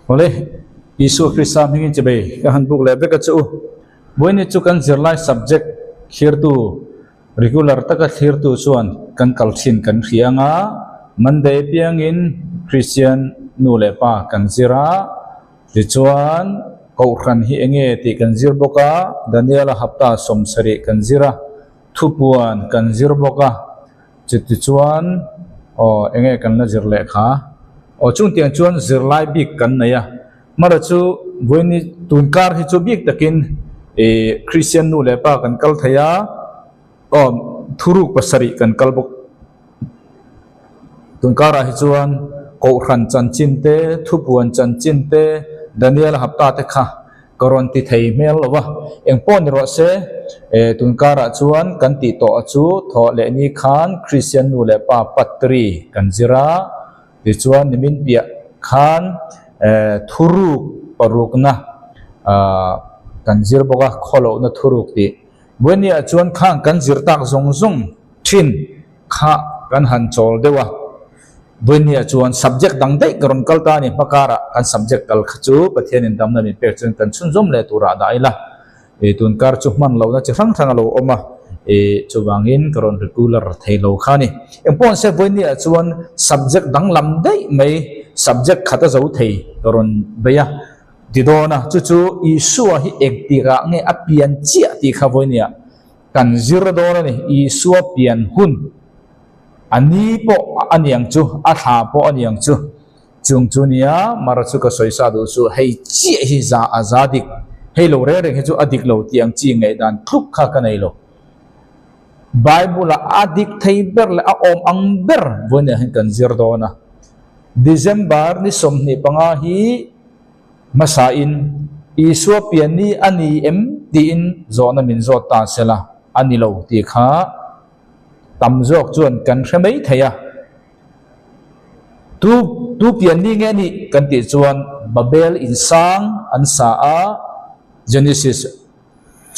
Awle, Isua Krista hmingin chibei ka han buk leh vek a che u. Vawiin chu kan zirlai subject thlirtu, regular taka thlirtu chuan kan kal thin kan hria anga, Monday piangin Kristian nu leh pa kan zir a, tichuan Kohhran hi enge tih kan zir bawk a, Daniela hapta 70 kan zir a, thupuan kan zir bawk a. Chutichuan, aw, enge kan la zir leh kha? Aw, chungtiang chuan zirlai bik kan nei a. Mara chu vawiini tunkar hi chu bik takin ih Kristian nu leh pa kan kal thei a, aw, thuruk pasarih kan kal bawk. Tunkarah hi chuan Kohhran chanchin te, thupuan chanchin te, Daniel hapta te kha Ka rawn ti thei hmel lo va, eng pawh ni rawh se, e, tunkarah chuan kan tih tawh chu thawh leh ni khan Kristian nu leh pa Patri kan zir a, tichuan nimin piah khan, e, thuruk parukna, ah, kan zir bawk a, khawlohna thuruk tih. Buainiah chuan khang kan zir tak zawng zawng thin kha kan han chawl deuh a. Vawinia chuan subject dang daih ka rawn kal ta a ni. Hmakarah kan subject kal kha chu Pathianin damna min pek chuan kan chhunzawm leh turah dah ila. Ih tunkar chu hman lohna chi hrang hrang a lo awm a, ih chuvangin ka rawn regular thei lo kha a ni. Engpawh an se vawinia chuan subject danglam daih mai subject khat a zo thei ka rawn bei a ti dawn a, chu chu Isua hi engtikah nge a pian chiah tih kha vawinia kan zir dawn a ni. Isua pian hun. A ni pawh a niang chu, a thla pawh a niang chu. Chung chu nia, Mara chu ka sawi sa duh chu, hei chiah hi za a za dik, hei lo reng reng hi chu a dik lo tih ang chi ngaihdan tluk kha ka nei lo. Bible-ah a dik thei ber leh a awm ang ber vawiin hian kan zir dawn a. December ni 25 hi hmasain Isua pian ni a ni em tiin zawhna min zawt ta sela a ni lo tih kha Tam zawk chuan kan hre mai thei a. Tu tu pian ni nge nih kan tih chuan Babel in sang an sa a, Genesis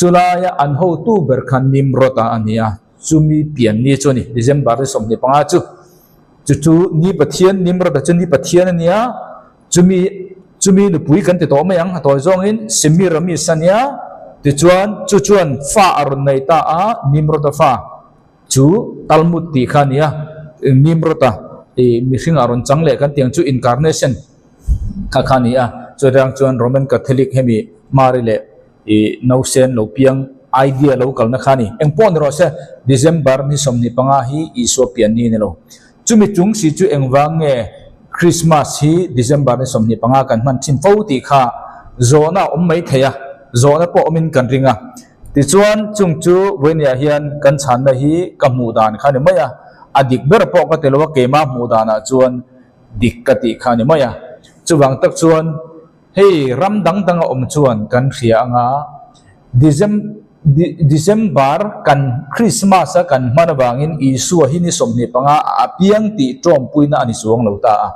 chulaia an hotu ber kha Nimrod-a a ni a, chumi pian ni chu a ni, December ni 25 chu. Chu chu ni Pathian, Nimrod-a chu ni Pathian a ni a, Chumi chumi nupui kan ti tawh mai ang, a tawi zawngin Semiramis a nia, tichuan chu chuan fa a rawn nei ta a, Nimrod-a fa chu Talmud tih kha a ni a, Nimrod-a ih mihring a rawn chang leh kan tih ang chu incarnation kha kha a ni a, chutiang chuan Roman Catholic hemi Mary leh ih nausen lo piang idea lo kalna kha a ni. Engpawh ni rawh se, December ni 25 hi Isua pian ni a ni lo. Chumi chung si chu engvang nge Christmas hi December ni 25 kan hman thin fo tih kha zawhna a awm mai thei a, zawhna pawh awmin kan ring a. Tichuan chung chu vawinia hian kan chhanna hi ka hmuh dan kha a ni mai a, a dik ber pawh ka ti lo a, keimah hmuh danah chuan dik ka tih kha a ni mai a. Chuvang tak chuan Hei ram dang dang a awm chuan kan hria anga December kan Christmas a kan hman avangin Isua hi ni 25 a piang tih tawmpuina a ni chuang lo ta a,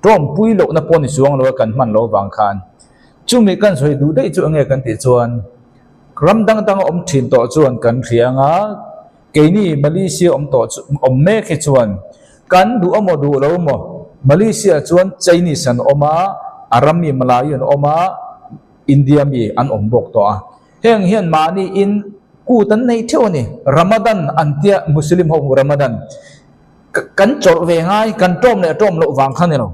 tawmpui lohna pawh ni chuang lo a kan hman lo avang khan chumi kan sawi duh daih chu enge kan tih chuan ram dang dang a awm thin tawh chuan kan hria anga keini Malaysia awm tawh chu awm mek hi chuan Kan duh amaw duh lo maw? Malaysia chuan Chinese an awm a, a ram mi Melayu an awm a, India mi an awm bawk tawh a. Heng hian mahni in kut an nei theuh a ni. Ramadan an tia Muslim ho Ramadan kan chawlh ve ngai, kan tawm leh tawm loh vang kha ni lo.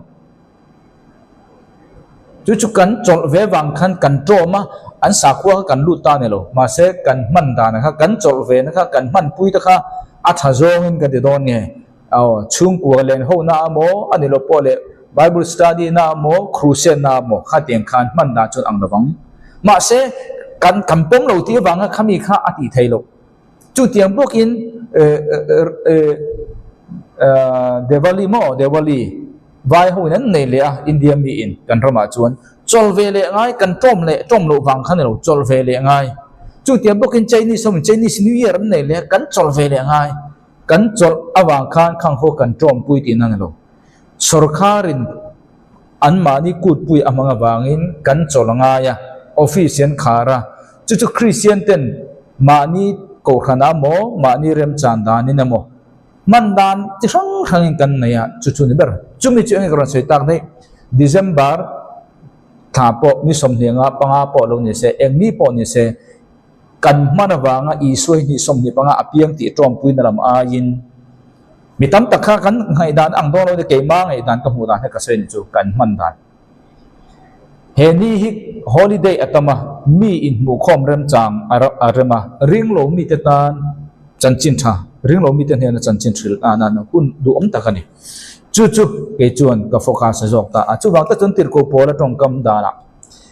Chu chu kan chawlh ve vang khan kan tawm a, an sakhua kha kan lut ta a ni lo. Mahse, kan hman dan kha, kan chawlh ve na kha, kan hmanpui te kha a tha zawngin kan ti dawn nge? Aw, chhungkua len ho na amaw, a ni lo pawh leh Bible study na amaw, crusade na amaw khatiang khan hman dan chuan ang lovang. Mahse, kan kan pawm lo tih avanga khami kha a tih theih loh. Chutiang bawkin Diwali maw Diwali vai ho in an nei leh a India mi in kan ramah chuan chawl ve leh ngai kan tawm leh tawm loh vang kha ni lo chawl ve leh ngai chutiang bawkin Chinese ho in Chinese New Year an nei leh a kan chawl ve leh ngai kan chawlh avang khan khang ho kan tawmpui tihna ni lo sawrkharin anmahni kutpui a hmang avangin kan chawl ngai a office an khar a chu chu Christian ten Mahni kohhran ah maw, mahni remchan danin emaw, hman dan chi hrang hrangin kan nei a, chu chu ni ber. Chumi chu enge ka rawn sawi tak daih, December Thla pawh ni 25 panga pawh lo ni se, eng ni pawh ni se, kan hman avanga Isua hi ni 25 a piang tih tawngpuina lam aiin mi tam tak kha kan ngaihdan ang dawn lo ni, keimah ngaihdan ka hmuh dan hi ka sawi ni chu kan hman dan. He ni hi holiday a tam a, mi inhmuhkhawm remchang a rem a, ringlo mite tan chanchin tha, ringlo mite hnena chanchin hrilh nan hun duhawm tak a ni. Chu chu kei chuan ka focus a zawk ta a, chuvang tak chuan tirhkoh pawl a tawngkam danah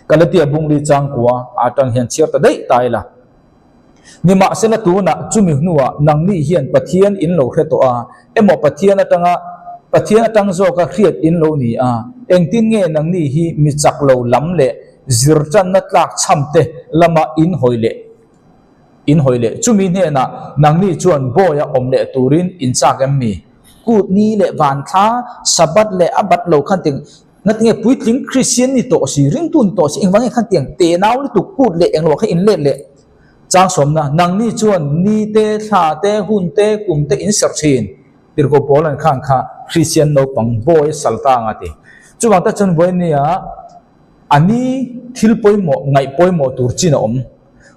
Galatia bungli changkua atang hian chhiar ta daih ta ila. Nimahsela tunah chumi hnuah nangni hian Pathian in lo hre tawh a, emaw Pathian atanga Pathian atang zawka hriat in lo ni a, engtin nge nangni hi mi chak lo lam leh zirtanna tlak chham te lama in hawi leh In hawi leh chumi hnenah nangni chuan bawi a awm leh turin in chak em mi? Kut ni leh vanthla, Sabbath leh a bat lo khan tiang ngatinge puitling Kristian ni tawh si, ringtu ni tawh si engvang nge khan tiang tenau lutuk kut leh englo kha in let leh chang sawmna nangni chuan ni te, thla te, hun te, kum te in serh thin. Tirhkoh pawl an khan kha Kristian naupang bawi a sal ta ang a ti. Chuvang tak chuan vawinia a ni thil pawimawh ngaih pawimawh tur chin a awm.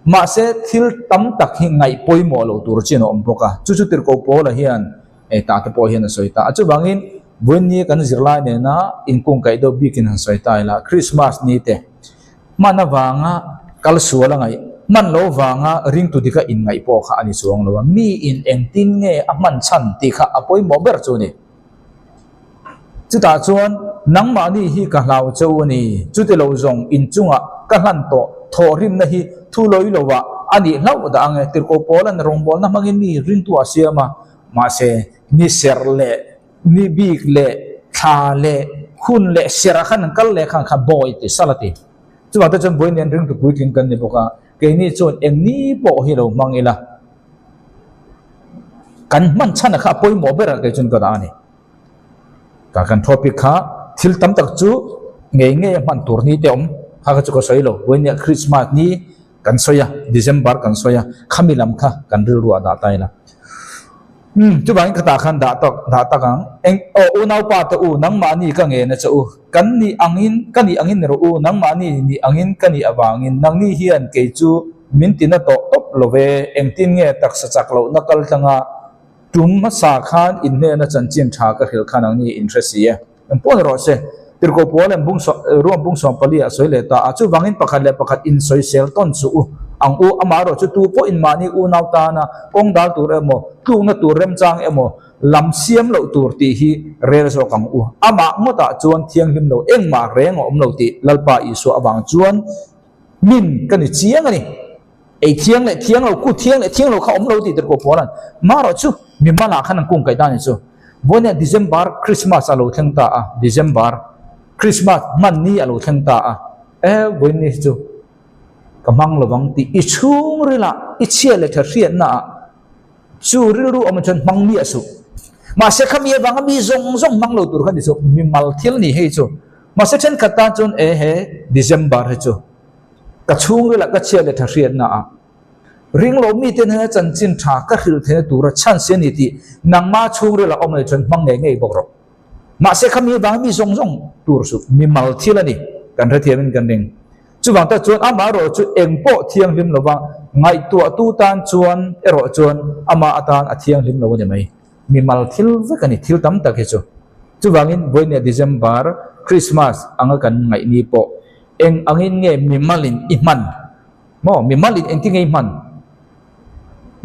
Mahse, thil tam tak hi ngaih pawimawh loh tur chin a awm bawk a, chu chu Tirhkoh Paula hian ei tah te pawh hian a sawi ta a. Chuvangin, vawiin kan zirlai nena inkungkaih deuh bikin han sawi ta ila, Krismas ni te hman avanga kal sual a ngaih, hman lo vanga ringtu dika inngaih pawh kha a ni chuang lo a, miin engtin nge a hman chhan tih kha a pawimawh ber chu a ni. Chutah chuan, Nangmahni hi ka hlau che u a ni, chuti lo zawng inchungah ka hlan tawh thawhrimna hi thu lawi lovah a nih hlauh dah ang e. Tirhkoh Paula'n rawngbawlna hmangin mi rintu a siam a, mahse, ni serh leh ni bik leh thla leh hun leh serh ah khan an kal leh khan kha bawi ti sal a ti. Chuvang te chuan vawiin ringtu puitling kan ni bawk a, keini chuan eng ni pawh hi lo hmang ila. Kan hman chhan a kha a pawimawh ber a kei chuan ka dah a ni. Ka kan topic kha thil tam tak chu ngei ngei a hman tur ni te awm kha kha chu ka sawi lo. Vawinia Christmas ni kan sawi a, December kan sawi a, khami lam kha kan rilru ah dah ta ila. Umm chuvangin ka tah khan dah tak dah tak ang. Eng aw unaupa te u nangmahni ka ngen a che u. Kan nih angin ka nih angin ni rawh u, nangmahni nih angin ka nih avangin nangni hian kei chu Min tina tawh tawp lo ve, engtin nge taksa chak lohna kal tlanga tum hmasa khan in hnena chanchin tha ka hrilh khan ang ni in hre si e. Eng pawh ni rawh se, Tirhkoh Paul an bung ruam bung 14 ah sawi leh ta a, chuvangin pakhat leh pakhat in sawisel tawn suh u ang u, amaherawh chu tu pawh in mahni unau tana kawng dal tur emaw, tlukna tur remchang emaw, lam siam loh tur tih hi rel zawk ang u. Amah ngawtah chuan thianghlim lo engmah reng a awm lo tih Lalpa Isua avang chuan Min ka ni chiang a ni. Ei thiang leh thiang lo, kut thiang leh thiang lo kha awm lo tih tirhkoh Paula'n marawh chu mi malah khan an kung kaih ta a ni chu. Vawinia December Christmas a lo thleng ta a, December Christmas hman ni a lo thleng ta a, e vawiin ni hi chu ka hmang lovang tih i chhungrilah i chhia leh tha hriatnaah Chu rilru awm chuan hmang miah suh. Mahse khami avanga mi zawng zawng hmang lo tur kha ni chu mimal thil ni hei chu. Mahse thenkhat tan chuan e he December hi chu ka chhungril ah ka chhiat leh tha hriatna ah ring lo mite hnena chanchin tha ka hrilh theihna tura chance a ni tih nangma chhungril ah awm leh chuan hmang ngei ngei bawk rawh. Mahse khami avanga mi zawng zawng tur suh mimal thil a ni kan hrethiam in kan ring. Chuvang tak chuan amah erawh chu eng pawh thianghlim lova ngaihtuahtu tan chuan erawh chuan amah atan a thianghlim lo a ni mai. Mimal thil vek a ni, thil tam tak hi chu. Chuvangin vawinia December, Christmas anga kan ngaih ni pawh eng angin nge mimalin i hman? Maw? Mimalin engtin nge i hman?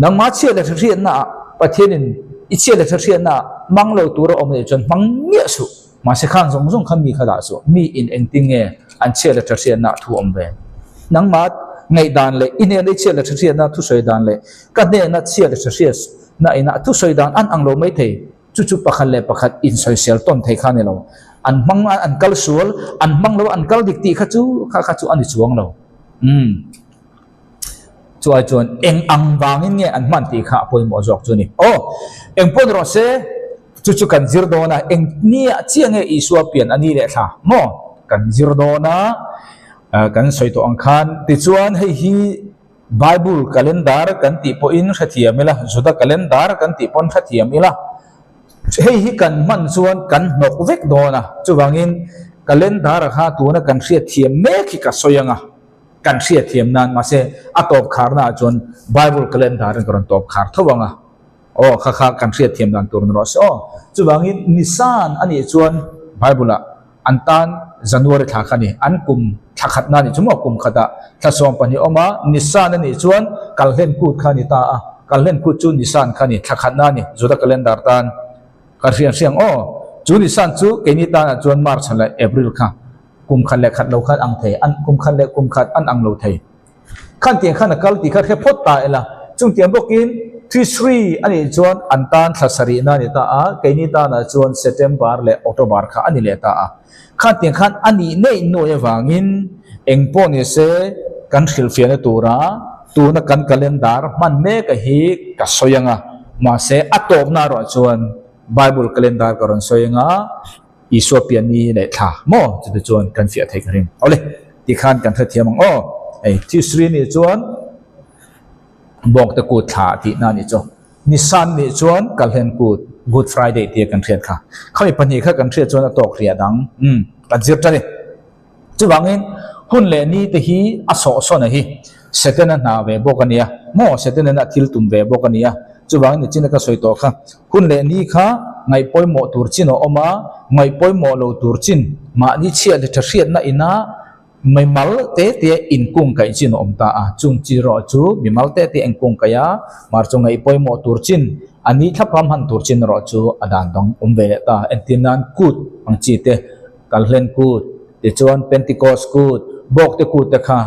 Nangmah chhiat leh hriatnaah Pathianin i chhiat leh hriatnaah hmang lo tura awm leh chuan hmang miah suh. Mahse khang zawng zawng kha mi kha dah suh. Mi in engtin nge an chhiat leh hriatnaah thu awm ve? Nangmah ngaihdan leh i hnena i chhiat leh hriatna thusawi dan leh ka hnena chhiat leh hriatna ina thusawi dan an ang lo mai thei. Chu chu pakhat leh pakhat insawisel tawn thei kha a ni lo. An hmang a, an kal sual, an hmang lo a, an kal dik tih kha chu kha kha chu a ni chuang lo. Umm. Chu ai chuan eng ang vangin nge an hman tih kha a pawimawh zawk chu a ni. Aw, eng pawh ni rawh se, chu chu kan zir dawn a, eng nia chiah nge Isua pian a ni leh thla maw? Kan zir dawn a, kan sawi tawh ang khan. Tichuan hei hi Bible calendar kan tih pawhin hrethiam ila, Juda calendar kan tih pawn hrethiam ila, hei hi kan hman chuan kan hnawk vek dawn a, chuvangin. Calendar kha tuna kan hriatthiam mek hi ka sawi ang a, kan hriatthiam nan mahse a tawp kharna ah chuan Bible Calendar in ka rawn tawp khar tho ang a, aw kha kha kan hriatthiam dan tur ni rawh se aw. Chuvangin Nisan a nih chuan Bible ah An tan January thla kha a ni. An kum thla khatna a nih chu maw? Kum khatah thla 12 awm a, Nisan a nih chuan Kalhlen kut kha a ni ta a. Kalhlen kut chu Nisan kha a ni, thla khatna a ni, Juda calendar tan. Ka hriang hriang aw. Chu Nisan chu keini tanah chuan March leh April kha kum khat leh khat lo khan ang thei, an kum khat leh kum khat an ang lo thei. Khan tiang khan a kal tih kha hre phawt ta ila. Chung tiang bawkin Tishri a nih chuan an tan thla sarihna a ni ta a, keini tanah chuan September leh October kha a ni leh ta a. Khan tiang khan a nih neih nuai avangin eng pawh ni se kan hrilhfiahna tura tuna kan calendar hman mek a hi ka sawi ang a, mahse a tawpna erawh chuan Bible calendar ka rawn sawi ang a. Isua pian ni leh thla maw chute chuan kan fiah thei ka ring. Awle, tikhan kan hrethiam ang aw. Hei, Tishri nih chuan Bawngte kut thla tihna a nih chu. Nisan nih chuan Kalhlen kut, Good Friday tia kan hriat kha. Khami pahnih kha kan hriat chuan a tawk riah dang. Umm, kan zir tan e. Chuvangin hun leh ni te hi a sawhsawn a hi Setana hna ve bawk a nia maw? Setana a thil tum ve bawk a nia. Chuvangin nichina ka sawi tawh kha hun leh ni kha ngaih pawimawh tur chin a awm a, ngaih pawimawh lo tur chin mahni chhiat leh tha hriatna ina mimal te te inkungkaih chin a awm ta a. Chung chi erawh chu mimal te te inkungkaih a, mar chu ngaih pawimawh tur chin a ni thlapam han tur chin erawh chu a dan dang awm ve leh ta. Entir nan kut ang chi te. Kalhlen kut, tichuan Pentecost kut, Bawkte kut te kha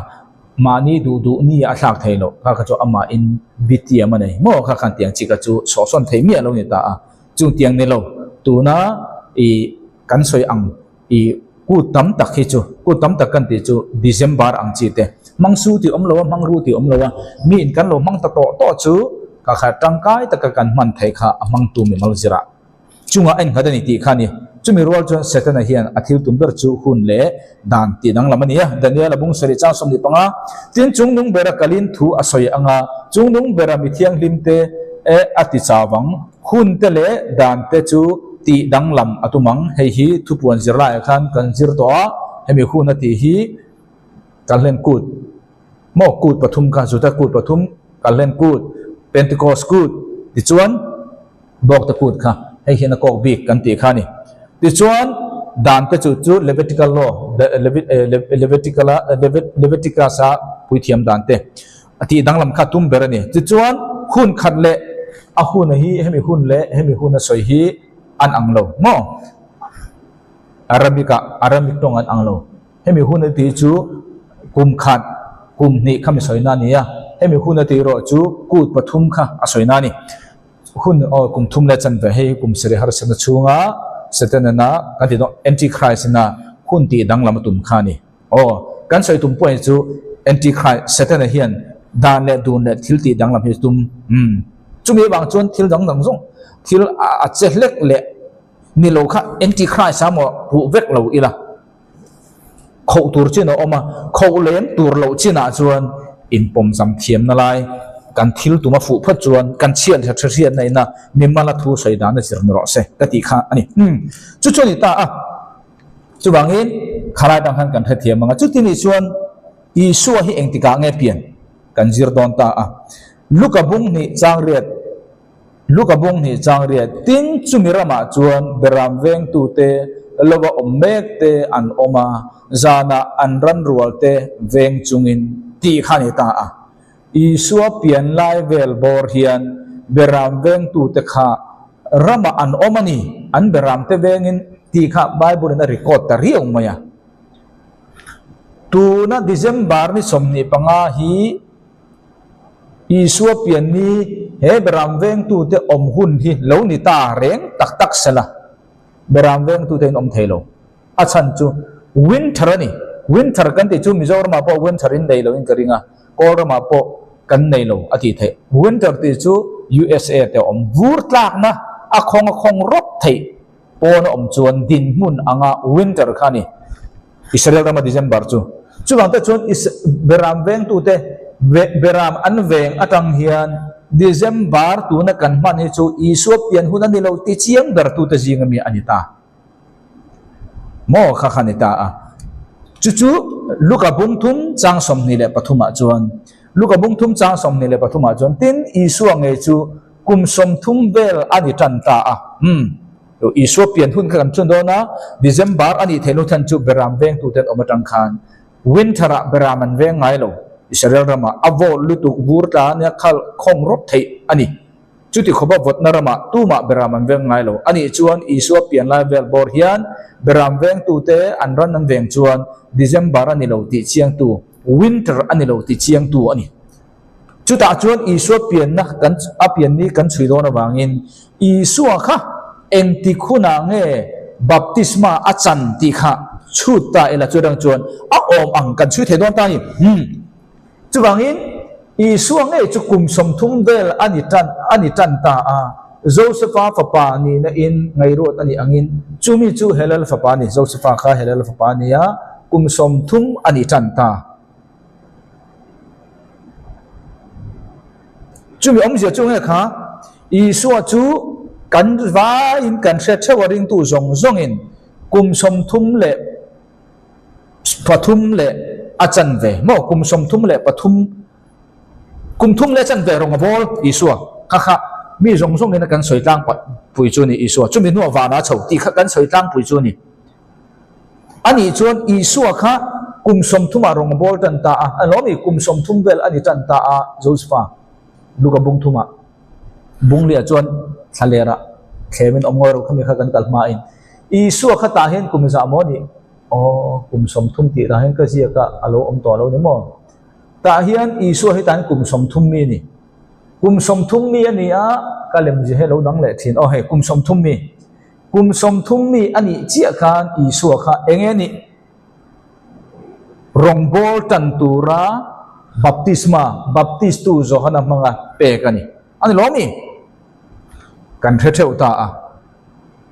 mahni duh duh ni a thlak thei loh, kha kha chu amahin bitiam a nei maw kha khan tiang chi kha chu sawhsawn thei miah lo ni ta a, chung tiang ni lo tuna i kan sawi ang i kut tam tak hi chu kut tam tak kan tih chu December ang chi te hmang su tih awm lo a hmang ru tih awm lo a mi in kan lo hmang ta tawh tawh chu ka kha tangkai taka kan hman theih kha a hmangtu mimal zirah. Chungah a innghat a ni tih kha a ni. Chumi rual chuan Setana hian a thil tum ber chu hun leh dan tih danglam a ni a. Daniel a bung sarih chang 25, Tin, chungnung bera kalin thu a sawi ang a, chungnung bera mi thianghlim te e a ti chau ang, hun te leh dan te chu tih danglam a tum ang. Hei hi thupuan zirlaiah khan kan zir tawh a, hemi hun a tih hi Kalhlen kut maw kut pathum kha Juda kut pathum, Kalhlen kut, Pentecost kut tichuan, Bawkte kut kha hei hian a kawk bik kan tih kha a ni. Tichuan, dan te chu chu Levitical law, Levitical a Leviticus a puithiam dan te a tih danglam kha tum ber a ni. Tichuan, hun khat leh a hun a hi hemi hun leh hemi hun a sawi hi an ang lo maw? Arabic ah Aramic tawng an ang lo. Hemi hun a tih chu kum khat, kum hnih kha mi sawina a ni a, hemi hun a tih erawh chu kut pathum kha a sawina a ni. Hun aw kum thum leh chanve hei hi kum sarih harsatna chhunga Setana kan tih dawn Antichrist ina hun tih danglam a tum kha a ni. Aw kan sawi tum pawh hi chu Antichrist Setana hian dan leh dun leh thil tih danglam hi a tum umm chumi avang chuan thil dang dang zawng thil a che hlek leh ni lo kha Antichrist a maw puh vek lo ila. Khoh tur chin a awm a, khoh lem tur loh chinah chuan inpawmzam thiamna lai kan thil tum a fuh phawt chuan kan chhiat leh tha hriatna ina mimala thu sawi dan a zir ni rawh se ka tih kha a ni. Umm chu chu a ni ta a, chuvangin khalai tang khan kan hrethiam ang a, chuti nih chuan Isua hi engtikah nge pian kan zir dawn ta a, Luka bung hnih chang riat Luka bung hnih chang riat tin chumi ramah chuan Beram vengtute lova awm mek te an awm a, zanah an ran rual te veng chungin tih kha a ni ta a. Isua pian lai vel bawr hian Beram vengtute kha ramah an awm a ni, an Beram te vengin tih kha Bible in a record ta riau mai a. Tuna December ni 25 hi Isua pian ni he Beram vengtute awm hun hi lo ni ta reng tak tak sela, Beram vengtute in awm thei lo. A chhan chu winter a ni. Winter kan tih chu Mizoramah pawh winter in nei loin ka ring a, Kawlramah pawh kan nei lo a tih theih. Winter tih chu USA te awm vur tlakna a khawng a khawng rawp theih pawn a awm chuan dinhmun anga winter kha a ni. Israel rama December chu. Chuvang te chuan Beram vengtute Beram an veng atang hian December tuna kan hman hi chu Isua pian hun a ni lo ti chiang ber tute zinga mi a ni ta. Maw kha kha ni ta a. Chu chu Luka bung thum chang 23 ah chuan Luka bung thum chang 23 ah chuan tin Isua ngei chu kum 30 vel a ni tan ta a. Umm. Isua pian hun kha kan chhun dawn a, December a nih theih lo than chu Beram vengtuten awm atang khan Winter ah Beram an veng ngai lo. Israel ramah a vawt lutuk vur tla nia khal khawng rawp theih a ni. Chuti khawpa vawtna ramah tumah Beram an veng ngai lo. A nih chuan Isua pian lai vel bawr hian Beram vengtute an ran an veng chuan December a ni lo tih chiangtu, Winter a ni lo tih chiangtu a ni. Chutah chuan Isua pianna kan a pian ni kan chhui dawn avangin Isua kha engtik hunah nge baptisma a chan tih kha chhut ta ila chu atang chuan a awm ang kan chhui thei dawn ta a ni. Umm. Chuvangin Isua ngei chu kum 30 vel a ni tan a ni tan ta a, Josefa fapa nihna in ngaihruat a nih angin chumi chu Helel fapa a ni, Josefa kha Helel fapa a ni a, kum 30 a ni tan ta. Chumi awmzia chu nge kha, Isua chu kan vaiin kan hriat theuh a ringtu zawng zawngin kum 33 leh a chanve maw kum 33, kum thum leh a chanve rawng a bawl Isua kha kha mi zawng zawngin a kan sawi tlangpui chu a ni Isua chumi hnuah vanah a chho tih kha kan sawi tlangpui chu a ni. A nih chuan Isua kha kum 30 ah rawng a bawl tan ta a, a lawm i kum 30 vel a ni tan ta a Josefa Luka bung thumah Bunglia chuan thlaler ah thlemin awm ngawi ro khami kha kan kal hma in Isua kha tah hian kum zah maw nih aw kum 30 tih tah hian ka ziak a a lo awm tawh lo ni maw tah hian Isua hi tah hian kum 30 mi a ni kum 30 mi a ni a ka lem zia hi a lo dang leh thin aw hei kum 30 mi Kum 30 mi a nih chiah khan Isua kha eng nge nih? Rawngbâwl tan tura baptisma, baptistu Johana hmanga pek a ni. A ni lawm i? Kan hre theuh ta a.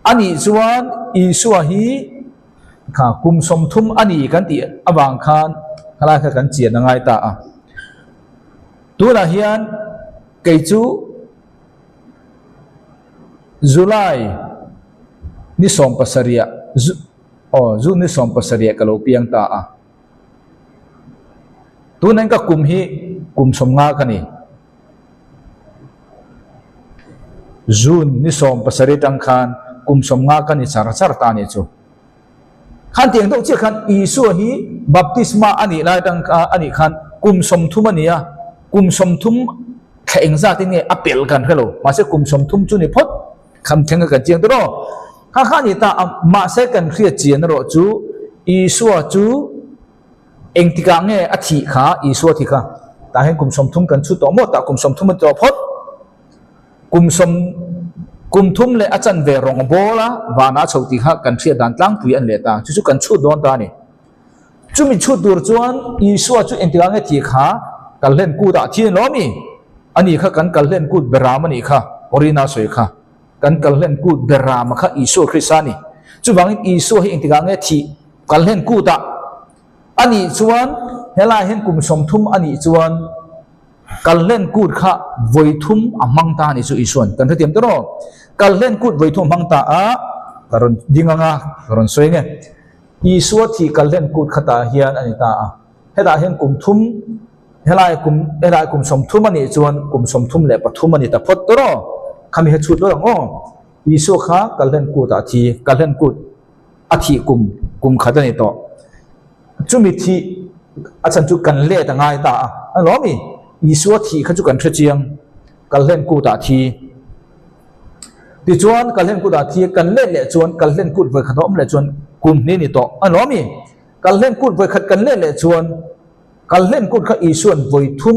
A nih chuan Isua hi kha kum 30 a ni kan tih avang khan khalai kha kan chian a ngai ta a. Tunah hian kei chu July ni 17 aw June ni 17 ka lo piang ta a. Tunin ka kum hi kum 50 ka ni. June ni 17 tang khan kum 50 ka ni char char ta ni chu. Khan tiang deuh chiah khan Isua hi baptisma a nih lai atang a nih khan kum 30 a ni a, kum 30 thla engzat in nge a pel kan hre lo, mahse kum 30 chu ni phawt kham thleng kha kan chiang ta rawh. Kha kha a ni ta a, mahse kan hriat chian erawh chu Isua chu engtikah nge a thih kha Isua thi kha tah hian kum 30 kan chhut tawh maw tah kum 30 a ni tawh phawt. Kum sawm kum thum leh a chanve rawng a bawl a, vanah a chho tih kha kan hriat dan tlangpui an leh ta. Chu chu kan chhut dawn ta a ni. Chumi chhut tur chuan Isua chu engtikah nge thih kha kalhlen kut ah thi a ni lo mi? A nih kha kan kalhlen kut beram a nih kha, Orina sawi kha. Kan kalhlen kut beram a kha Isua Krista a ni. Chuvangin Isua hi engtikah nge thih kalhlen kut ah a nih chuan helaiah hian kum 30 a nih chuan Kalhlen kut kha vawi thum a hmang ta a nih chu Isua'n kan hrethiam ta rawh. Kalhlen kut vawi thum a hmang ta a, ka rawn ding ang a, ka rawn sawi nge. Isua thih kalhlen kut kha tah hian a ni ta a. Hetah hian kum thum, helai kum, helai kum 30 a nih chuan kum 33 a ni ta phawt ta rawh. Khami kha chhut lawk ang aw. Isua kha kalhlen kut ah a thi, kalhlen kut a thih kum, kum khat a ni tawh. Chumi thih a chhan chu kan let a ngai ta a, a lawm i, Isua thih kha chu kan hre chiang, Kalhlen kutah thi. Tichuan Kalhlen kutah thi kan let leh chuan Kalhlen kut vawikhat a awm leh chuan kum hnih a ni tawh, a lawm i, Kalhlen kut vawikhat kan let leh chuan Kalhlen kut kha Isua'n vawithum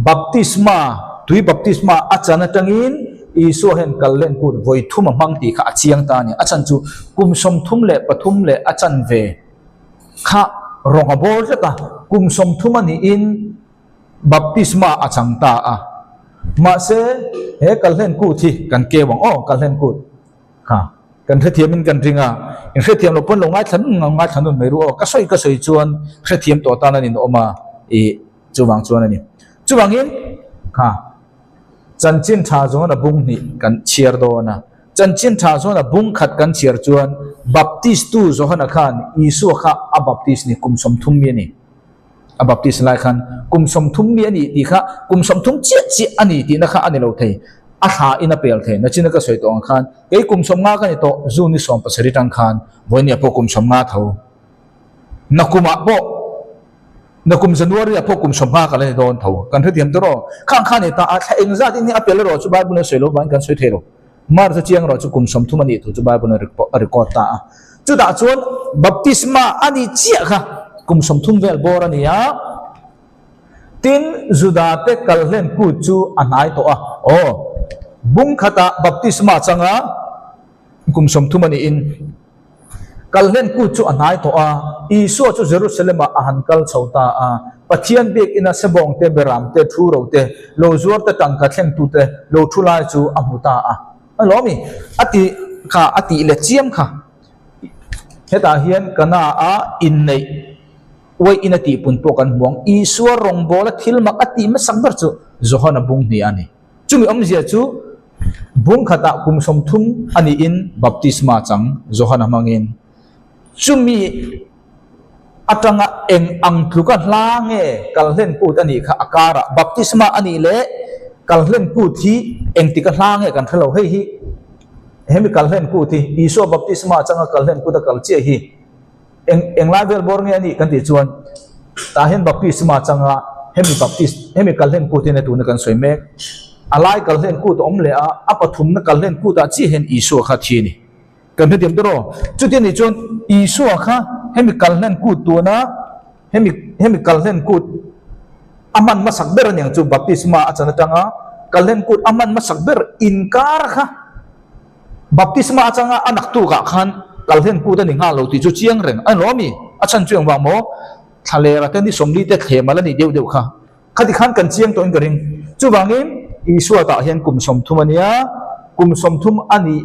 baptisma, tui baptisma a chan atangin Isua hian Kalhlen kut vawithum a hmang tih kha a chiang ta a ni. A chhan chu kum 33 leh a chanve. Kha rawng a bawl tlat a, kum 30 a niin baptisma a chang ta a. Mahse, he Kalhlen kut hi kan keu ang aw, Kalhlen kut kha kan hrethiamin kan ring a, in hrethiam lo pawn lo ngaithla nun ang ngaithla nun mai ru aw, ka sawi ka sawi chuan hrethiam tawh tan an inawm a, ih chuvang chuan a ni. Chuvangin kha Chanchin tha zawn a bung hnih kan chhiar dawn a, chanchin tha zawn a bung khat kan chhiar chuan Baptistu Johana khan Isua kha a baptis ni kum 30 mi a ni. A baptis lai khan kum 30 mi a ni tih kha kum 30 chiah chiah a ni tihna kha a ni lo thei. A thla in a pel thei. Nachina ka sawi tawh ang khan kei kum 50 ka ni tawh June ni 17 tang khan vawinia pawh kum 50 tho. Nakumah pawh Nakum January ah pawh kum 50 ka la ni dawn tho. Kan hrethiam tawh rawh. Khang khan i ta a thla engzat in hi a pel erawh chu Bible in a sawi lo vangin kan sawi thei lo. March a chiang erawh chu kum 30 a nih thu chu Bible in a record ta a. Chutah chuan baptisma a ni chiah kha kum 30 vel bawr a ni a. Tin, Juda te kalhlen kut chu a hnai tawh a. Aw, bung khatah baptisma changa kum 30 a niin Kalhlen kut chu a hnai tawh a, Isua chu Jerusalem-ah a han kal chho ta a. Pathian biakina sebawng te, beram te, thu ro te, lo zuar te, tangka thlengtu te lo thu lai chu a hmu ta a. A lawm i, a ti kha, a tih let chiam kha. Hetah hian Kana-a inneih uaih in a tihpun pawh kan hmu ang. Isua rawngbawla thil mak a tih hmasak ber chu Johana bung hnih a ni. Chumi awmzia chu bung khatah kum 30 a niin baptisma chang Johana hmangin chumi atanga eng ang tluka hla nge kalhlen kut a nih kha a karah baptisma a nih leh kalhlen kut hi engtika hla nge kan hre lo. Hei hi hemi kalhlen kut hi Isua baptisma changa kalhlen kut a kal chiah hi Eng englai vel bawr nge a nih kan tih chuan tah hian baptisma changa hemi baptist hemi kalhlen kut hian tuna kan sawi mek. A lai kalhlen kut a awm leh a, a pathumna kalhlen kutah chiah hian Isua kha thi a ni. Kan hrethiam tawh rawh. Chuti a nih chuan Isua kha hemi kalhlen kut tuna hemi hemi kalhlen kut a hman hmasak ber a niang chu baptisma a chan atanga kalhlen kut a hman hmasak ber inkar kha Baptisma atanga a naktukah khan kalhlen kut a ni nghal lo tih chu chiang reng a ni lo ami? A chhan chu engvang maw? Thlalera te ni 40 te thlem a la nih deuh deuh kha. Khati khan kan chiang tawhin ka ring. Chuvangin Isua tah hian kum 30 a nia, kum 30 a nih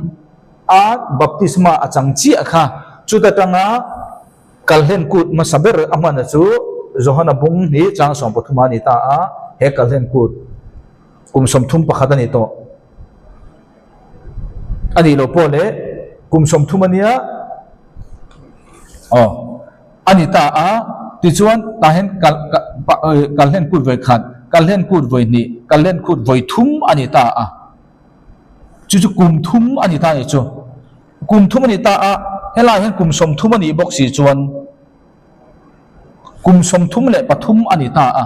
a baptisma a chang chiah kha. Chuta tanga kalhlen kut hmasa ber a hmana chu Johana bung hnih chang 13 a ni ta a, he kalhlen kut kum 31 a ni tawh. A nih loh pawh leh kum 30 a nia aw a ni ta a tichuan tah hian kal kalhlen kut vawi khat kalhlen kut vawi hnih kalhlen kut vawi thum a ni ta a chu chu kum thum a ni ta a nih chu kum thum a ni ta a helaiah hian kum 30 a nih bawk si chuan kum 33 a ni ta a.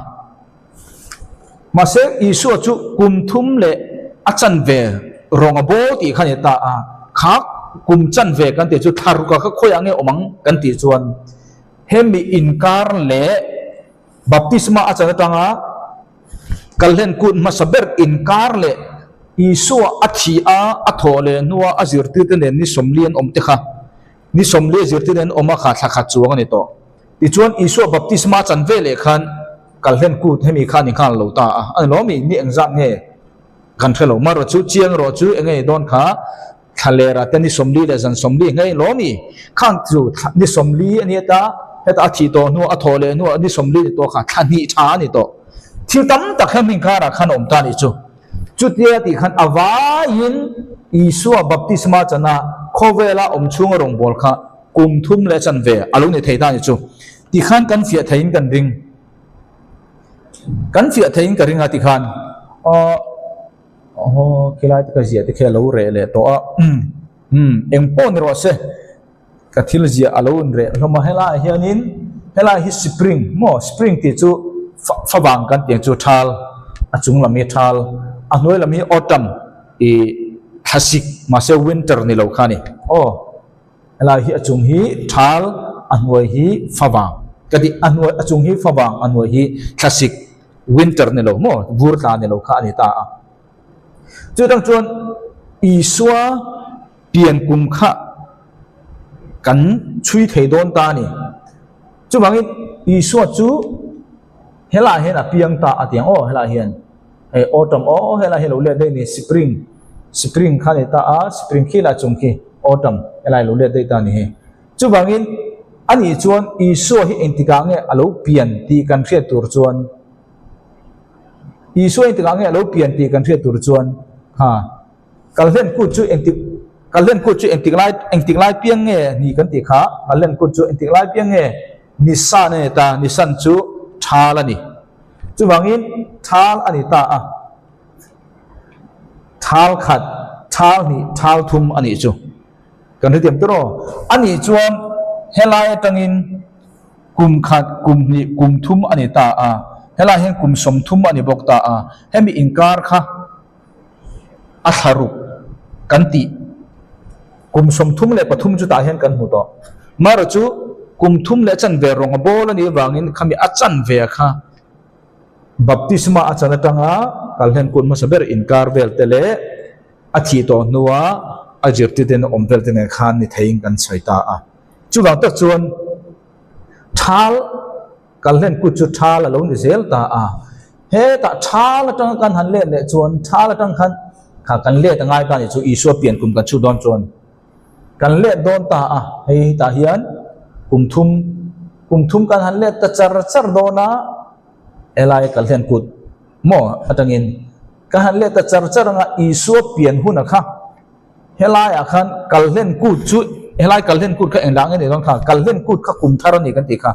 Mahse, Isua chu kum thum leh a chanve rawng a bawl tih kha a ni ta a. Kha kum chanve kan tih chu thla ruka kha khawiah nge awm ang kan tih chuan hemi inkar leh baptisma a chan atanga kalhlen kut hmasa ber inkar leh Isua a thih a, a thawh leh hnua a zirtirte nen ni 40 an awm te kha ni 40 a zirtirte an awm a kha thla khat chuang a ni tawh. Tichuan Isua baptisma a chan ve leh khan Kalhlen kut hemi kha ni nghal lo ta a, a ni lawm i, ni engzat nge kan hre lo. Marawh chu chiang erawh chu enge ni dawn kha thlalera te ni 40 leh zan 40 ngei lawm i, khang chu ni 40 a ni ta, heta a thih tawh hnuah a thawh leh hnuah ni 40 ni tawh kha thla hnih tha a ni tawh. Thil tam tak hemi inkarah khan a awm ta a nih chu. Chutia tih khan a vaiin Isua baptisma chana khawvela awm chhunga rawngbâwl kha kum thum leh chanve a lo ni thei ta a nih chu. Tikhan kan fiah theiin kan ring. Kan fiah theiin ka ring a tikhan aw aw khilai te ka ziah te khi a lo reh leh tawh a umm eng pawh ni rawh se ka thil ziah a lo in reh hlawm a helaiah hianin helai hi spring maw spring tih chu favang kan tih ang chu thal a chung lam hi thal a hnuai lam hi autumn ih thlasik mahse winter ni lo kha a ni aw. Helai hi a chung hi thal, a hnuai hi favang. Ka ti, a hnuai, a chung hi favang, a hnuai hi thlasik, winter ni lo maw, vur tla ni lo kha a ni ta a. Chutang chuan Isua pian kum kha kan chhui thei dawn ta a ni. Chuvangin Isua chu helaiah hian a piang ta a ti ang aw, helaiah hian. Hei autumn aw helai hi lo let daih ni spring spring kha ni ta a spring khi lah chung khi autumn helai lo let daih ta ni hi chuvangin ani chuan Isua hi engtikah nge a lo pian tih kan hriat tur chuan Isua engtikah nge a lo pian tih kan hriat tur chuan kha kalhlen kut chu engtik. Kalhlen kut chu engtik lai engtik lai piang nge ni kan tih kha Kalhlen kut chu engtik lai piang nge Nisan a ni ta, Nisan chu thal a ni. Chuvangin thal a ni ta a, thal khat, thal hnih, thal thum a nih chu. Kan hrethiam tur aw. A nih chuan helai atangin kum khat, kum hnih, kum thum a ni ta a, helai hian kum 30 a ni bawk ta a, hemi inkar kha a thla ruk kan tih kum 33 chutah hian kan hmu tawh. Marawh chu kum thum leh chanve rawng a bawl a nih avangin khami a chanve kha baptisma a chan atanga kalhlen kut hmasa ber inkar vel te leh a thih tawh hnua a zirtirte in awm vel te nen khan ni theiin kan sawi ta a. Chuvang tak chuan thal Kalhlen kut chu thal a lo ni zel ta a. Hetah thal atanga kan han let leh chuan thal atang khan kha kan let a ngai ta ni chu Isua pian kum kan chhut dawn chuan kan let dawn ta a. Hei hetah hian kum thum kum thum kan han let ta char char dawn a, helai kalhlen kut maw atangin kan han let ta char char anga Isua pian huna kha Helaiah khan Kalhlen kut chu helai Kalhlen kut kha englah nge ni dawn kha Kalhlen kut kha kum thar a ni kan tih kha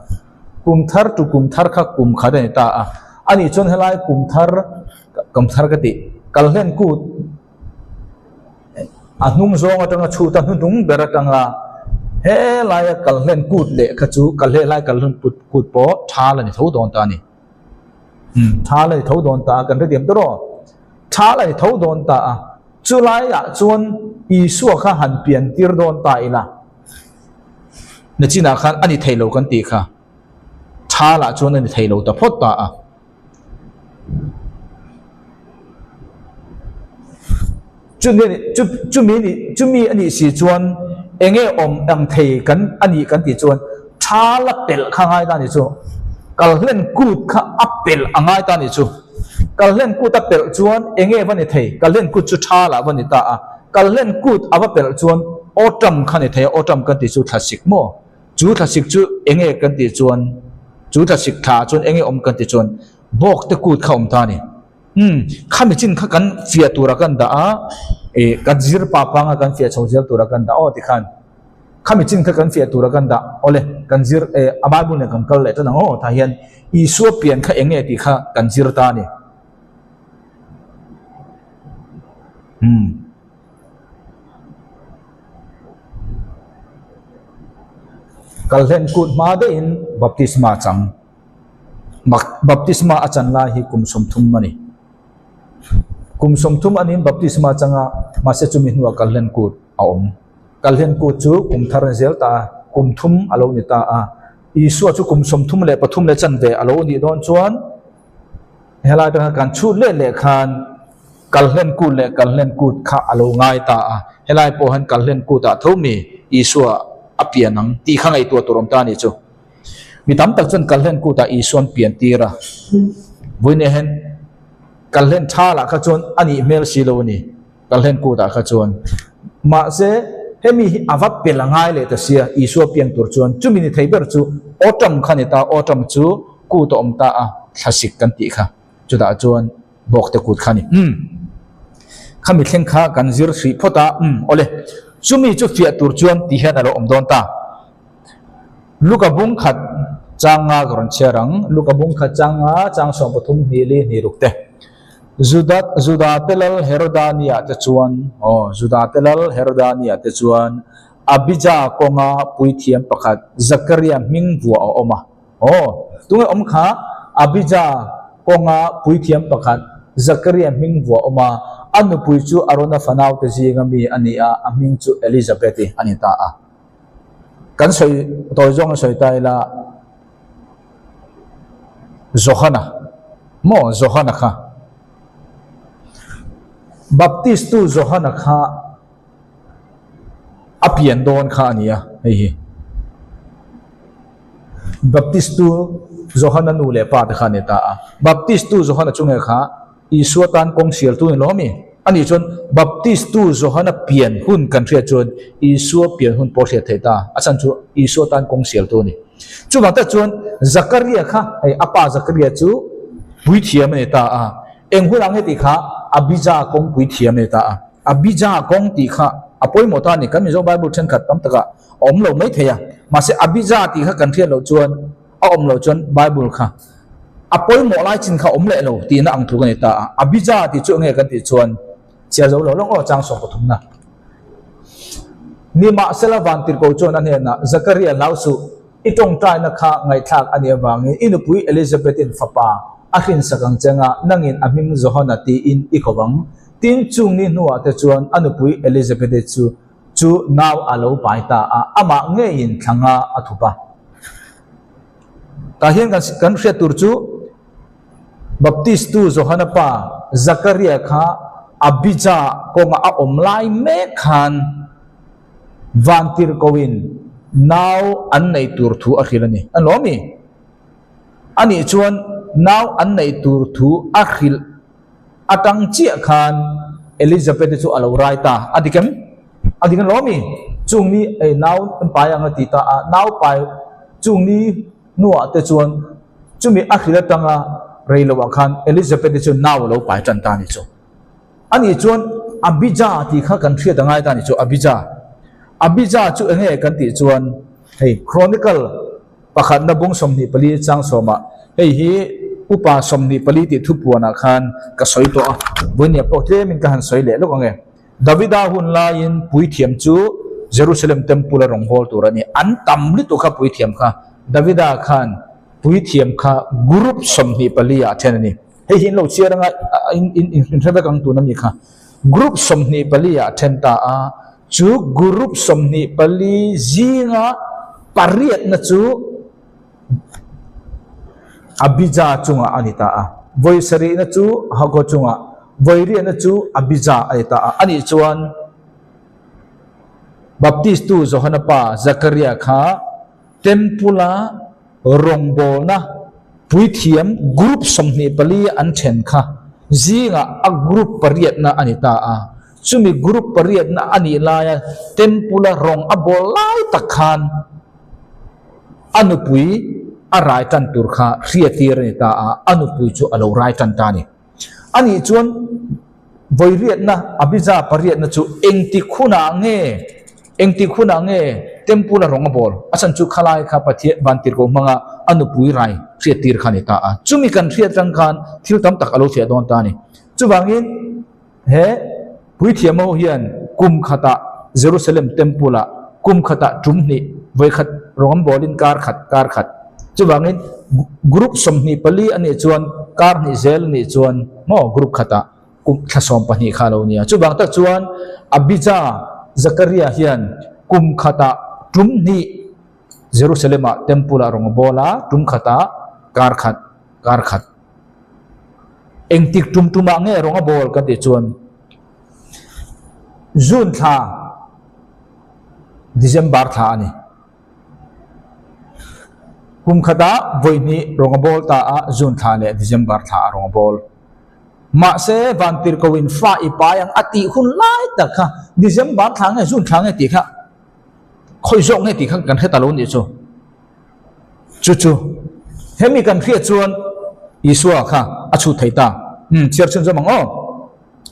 kum thar tu kum thar kha kum khat a ni ta a a nih chuan helai kum thar kum thar ka tih Kalhlen kut a hnung zawng atanga chhut a hnuhnung ber atanga helaia Kalhlen kut leh kha chu helai Kalhlen kut kut pawh thal a ni tho dawn ta a ni umm thal a ni tho dawn ta a kan hrethiam tawh rawh thal a ni tho dawn ta a. Chu laiah chuan Isua kha han pian tir dawn ta ila, nachinah khan a ni thei lo kan tih kha, thalah chuan a ni thei lo ta phawt ta a. Chumi ni chumi a nih si chuan eng nge awm ang thei kan a nih kan tih chuan thal a pelh kha ngai ta a nih chu, kalhlen kut kha a pelh a ngai ta a nih chu. Kalhlen kut a pelh chuan eng nge va ni thei? Kalhlen kut chu tha lah va ni ta a. Kalhlen kut a va pelh chuan autumn kha ni thei a, autumn kan tih chu thlasik maw? Chu thlasik chu eng nge kan tih chuan, chu thlasik thla chuan eng nge awm kan tih chuan bawk te kut kha awm ta a ni. Umm, khami chin kha kan fiah tura kan dah a, ih kan zir pa panga kan fiah chho zel tura kan dah aw tikhan. Khami chin kha kan fiah tura kan dah awle kan zir eh a Bible nen kan kal leh tan ang aw tah hian Isua pian kha eng nge tih kha kan zir ta a ni. Umm. Kalhlen kut hma deuhin baptisma chang. Baptisma a chan lai hi kum 30 a ni. Kum 30 a niin baptisma chang a, mahse chumi hnuah kalhlen kut a awm. Kalhlen kut chu kum thar a ni zel ta a, kum thum a lo ni ta a. Isua chu kum 33 leh chanve a lo nih dawn chuan helai atanga kan chhut leh leh khan Kalhlen kut leh Kalhlen kut kha a lo ngai ta a. Helai pawh hian Kalhlen kutah tho mi Isua a pian ang tih kha ngaihtuah tur awm ta a nih chu. Mi tam tak chuan Kalhlen kutah Isuan pian tir a. Vawiin hian Kalhlen thalah kha chuan a nih hmel si lo a ni. Kalhlen kutah kha chuan. Mahse, hemi hi a va pel a ngai leh ta sia, Isua piang tur chuan chumi ni thei ber chu autumn kha ni ta, autumn chu kut a awm ta a, thlasik kan tih kha, chutah chuan bawkte kut kha ni. Umm, khami thleng kha kan zir hrih phawt a, umm, awle, chumi chu fiah tur chuan ti hian a lo awm dawn ta. Luka bung khat chang nga ka rawn chhiar ang, Luka bung khat chang nga chang 13 hnih li hnih ruk te. Juda Juda te lal Heroda nia te chuan aw Juda te lal Heroda nia te chuan Abija kawnga puithiam pakhat Zakaria hming vuah a awm a. Aw tunge awm kha Abija kawnga puithiam pakhat Zakaria hming vuah a awm a, a nupui chu Arona fanau te zinga mi a ni a, a hming chu Elizabeth-i a ni ta a. Kan sawi tawi zawng a sawi ta ila. Johana maw Johana kha Baptist tu Johana kha a pian dawn kha a ni a hei hi Baptist tu Johana nu leh pa te kha a ni ta a Baptist tu Johana chu nge kha Isua tan kawng sial tu ni lo ami? Ani chuan Baptist tu Johana pian hun kan hriat chuan Isua pian hun pawh hriat theih ta. A chhan chu Isua tan kawng sial tu a ni. Chuvang tak chuan Zakaria kha, hei a pa Zakaria chu puithiam a ni ta a. Eng hunah nge tih kha Abija kawng puithiam a ni ta a. Abija kawng tih kha. A pawimawh ta a ni. Kan Mizo Bible thenkhat tam takah a awm lo mai thei a. Mahse Abija tih kha kan hriat loh chuan a awm loh chuan Bible kha a pawimawh lai chin kha a awm leh lo tihna ang tluk a ni ta a. Abija tih chu enge kan tih chuan chhiar zo lo lawk aw chang sawm pathumna. Nimahsela Vantirhko chuan a hnenah, Zakaria hlau suh, I tawngtaina kha ngaihthlak a nih avangin i nupui Elizabeth-in fapa a hrinsak ang che nga, nangin a hming Johana tiin i ko ang. Tin, chung ni hnuah te chuan a nupui Elizabeth-i chu chu nau a lo pai ta a, amah ngeiin thla nga a thup a. Tah hian kan kan hriat tur chu Baptistu Johana pa Zakaria kha Abijah kawnga a awm lai mek khan, Vantirhkohin nau an neih tur thu a hrilh a ni. An lawm i? Anih chuan nau an neih tur thu a hrilh atang chiah khan Elizabeth-i chu a lo rai ta. A dik em? A dik an lawm i? Chung ni ei nau an pai ang a ti ta a, nau pai chung ni hnuah te chuan chumi a hrilh atanga rei loah khan Elizabeth-i chu nau a lo pai tan ta a ni chu. Anih chuan Abija tih kha kan hriat a ngai ta a ni chu, Abija. Abija chu eng nge kan tih chuan hei Chronicle pakhatna bung 24 chang sawmah hei hi upa 24 tih thupuanah khan ka sawi tawh a, vawinia pawh tlemin ka han sawi leh lawk ang e. Davida hun laiin puithiam chu Jerusalem Temple a rawngbâwl tur a ni. An tam lutuk kha puithiam kha. Davida khan puithiam kha group 24 ah a then a ni. Hei hi in lo chhiar anga in in in hre vek ang tun ami kha. Group 24 ah then ta a, chu group 24 zinga pariatna chu Abija chungah a ni ta a. Vawi sarihna chu Hago chungah, vawi riahna chu Abija a ni ta a. Anih chuan Baptistu Johana pa Zakaria kha Temple a rawngbawlna puithiam group 24 an then kha zingah a group pariatna a ni ta a. Chumi group pariatna a nih laia Temple-a rawng a bawl lai tak khan a nupui a rai tan tur kha hriatir a ni ta a, a nupui chu a lo rai tan ta a ni. Anih chuan Vawiriatna, Abija pariatna chu engtik hunah nge, engtik hunah nge Temple a rawng a bawl? A chhan chu khalai kha Pathian Vantirhkoh hmanga a nupui rai hriattir kha a ni ta a. Chumi kan hriat atang khan thil tam tak a lo thliah dawn ta a ni. Chuvangin he Puithiam ho hian kum khatah Jerusalem Temple-ah kum khatah tum hnih, vawikhat rawng an bawlin kar khat, kar khat. Chuvangin group 24 a nih chuan kar hnih zel a nih chuan maw group khatah kum thla 12 kha a lo nia. Chuvang tak chuan Abija Zakaria hian kum khatah tum hnih Jerusalem-ah Temple-ah rawng a bawl a, tum khatah kar khat, kar khat. Engtik tum tumah nge rawng a bawl kan tih chuan June thla, December thla a ni. Kum khatah vawi hnih rawng a bawl ta a, June thla leh December thla a rawng a bawl. Mahse, Vantirhkohin fa i pai ang a tih hun lai tak kha December thla nge June thla nge tih kha khawi zawk nge tih kha kan hre ta lo nih chu. Chu chu hemi kan hriat chuan Isua kha a chhut thei ta. Umm chhiar chhun zawm ang aw.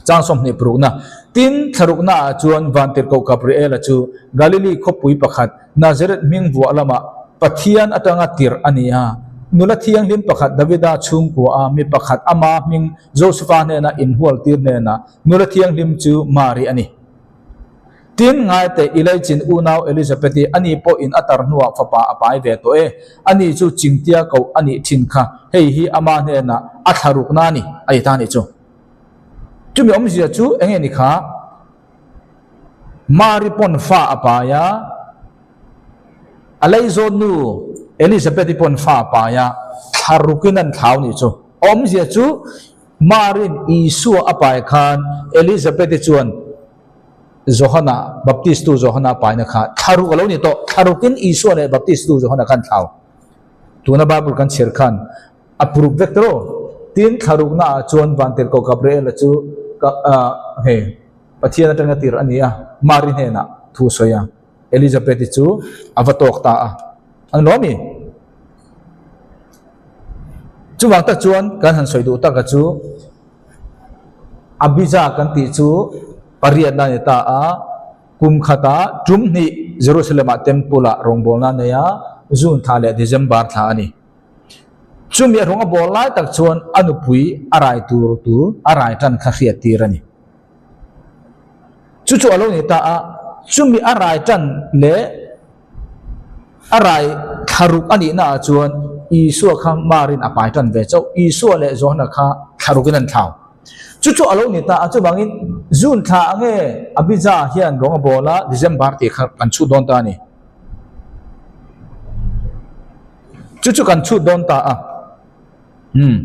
Chang 20 parukna. Tin, thlarukna ah chuan Vantirhkoh Gabriela chu Galili khawpui pakhat Nazareth hming vuah lamah Pathian atanga tirh a ni a. Nula thianghlim pakhat Davida chhungkua a mi pakhat ama hming Josefa hnena inhualtir hnenah nula thianghlim chu Mari a ni. Tin, ngaite Elaichin unau Elizabeth-i ani pawhin a tar hnuah fapa a pai ve tawh e. Ani chu Chingtia koh a nih thin kha. Hei hi ama hnenah a thlarukna a ni, a ti ta a nih chu. Chumi awmzia chu eng nge ni kha? Mari pawn fa a pai a, a leizawn nu Elizabeth-i pawn fa a pai a, thlarukin an thlau nih chu. A awmzia chu Mari'n Isua a pai khan Elizabeth-i chuan Johana, Baptistu Johana a paina kha thlaruk a lo ni tawh. Thlarukin Isua leh Baptistu Johana khan thlau. Tuna Bible kan chhiar khan a puruk vek tawh. Tin, thlarukna ah chuan Vantirhkoh Gabriela chu ka hei Pathian atanga tir a ni a, Mari hnenah thu sawi a, Elizabeth-i chu a va tawk ta a. An lawm i? Chuvang tak chuan kan han sawi duh taka chu Abija kan tih chu pariatna a ni ta a. Kum khatah tum hnih Jerusalem-ah Temple-ah rawngbawlna a nei a, June thla leh December thla a ni. Chumi a rawng a bawl lai tak chuan a nupui a rai tur tur a rai tan kha hriat tir a ni. Chu chu a lo ni ta a, chumi a rai tan leh a rai thlaruk a nihna ah chuan Isua kha Marin a pai tan ve chauh. Isua leh Johana kha thlarukin an thlau. Chu chu a lo ni ta a, chuvangin June thla ah nge Abija hian rawng a bawl a, December tih kha kan chhut dawn ta a ni. Chu chu kan chhut dawn ta a. Umm.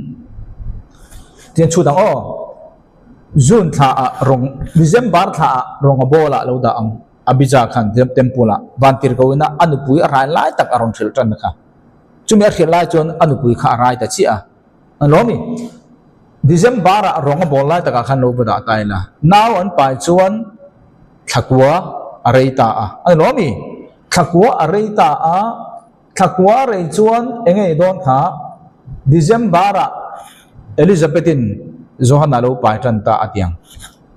Tiang chhut ang aw. June thla ah rawng, December thla ah rawng a bawl ah lo dah ang. Abija khan temple ah vantirhko ina a nupui a rai lai tak a rawn hrilh tan kha. Chumi a hrilh lai chuan a nupui kha a rai ta chiah a. An lo mi. December ah rawng a bawl lai takah khan lo va dah ta ila. Nau an pai chuan thlakua a rei ta a. An lo mi. Thlakua a rei ta a. Thlakua a rei chuan eng nge dawn kha December ah Elizabeth in Johan a lo pai tan ta a tiang.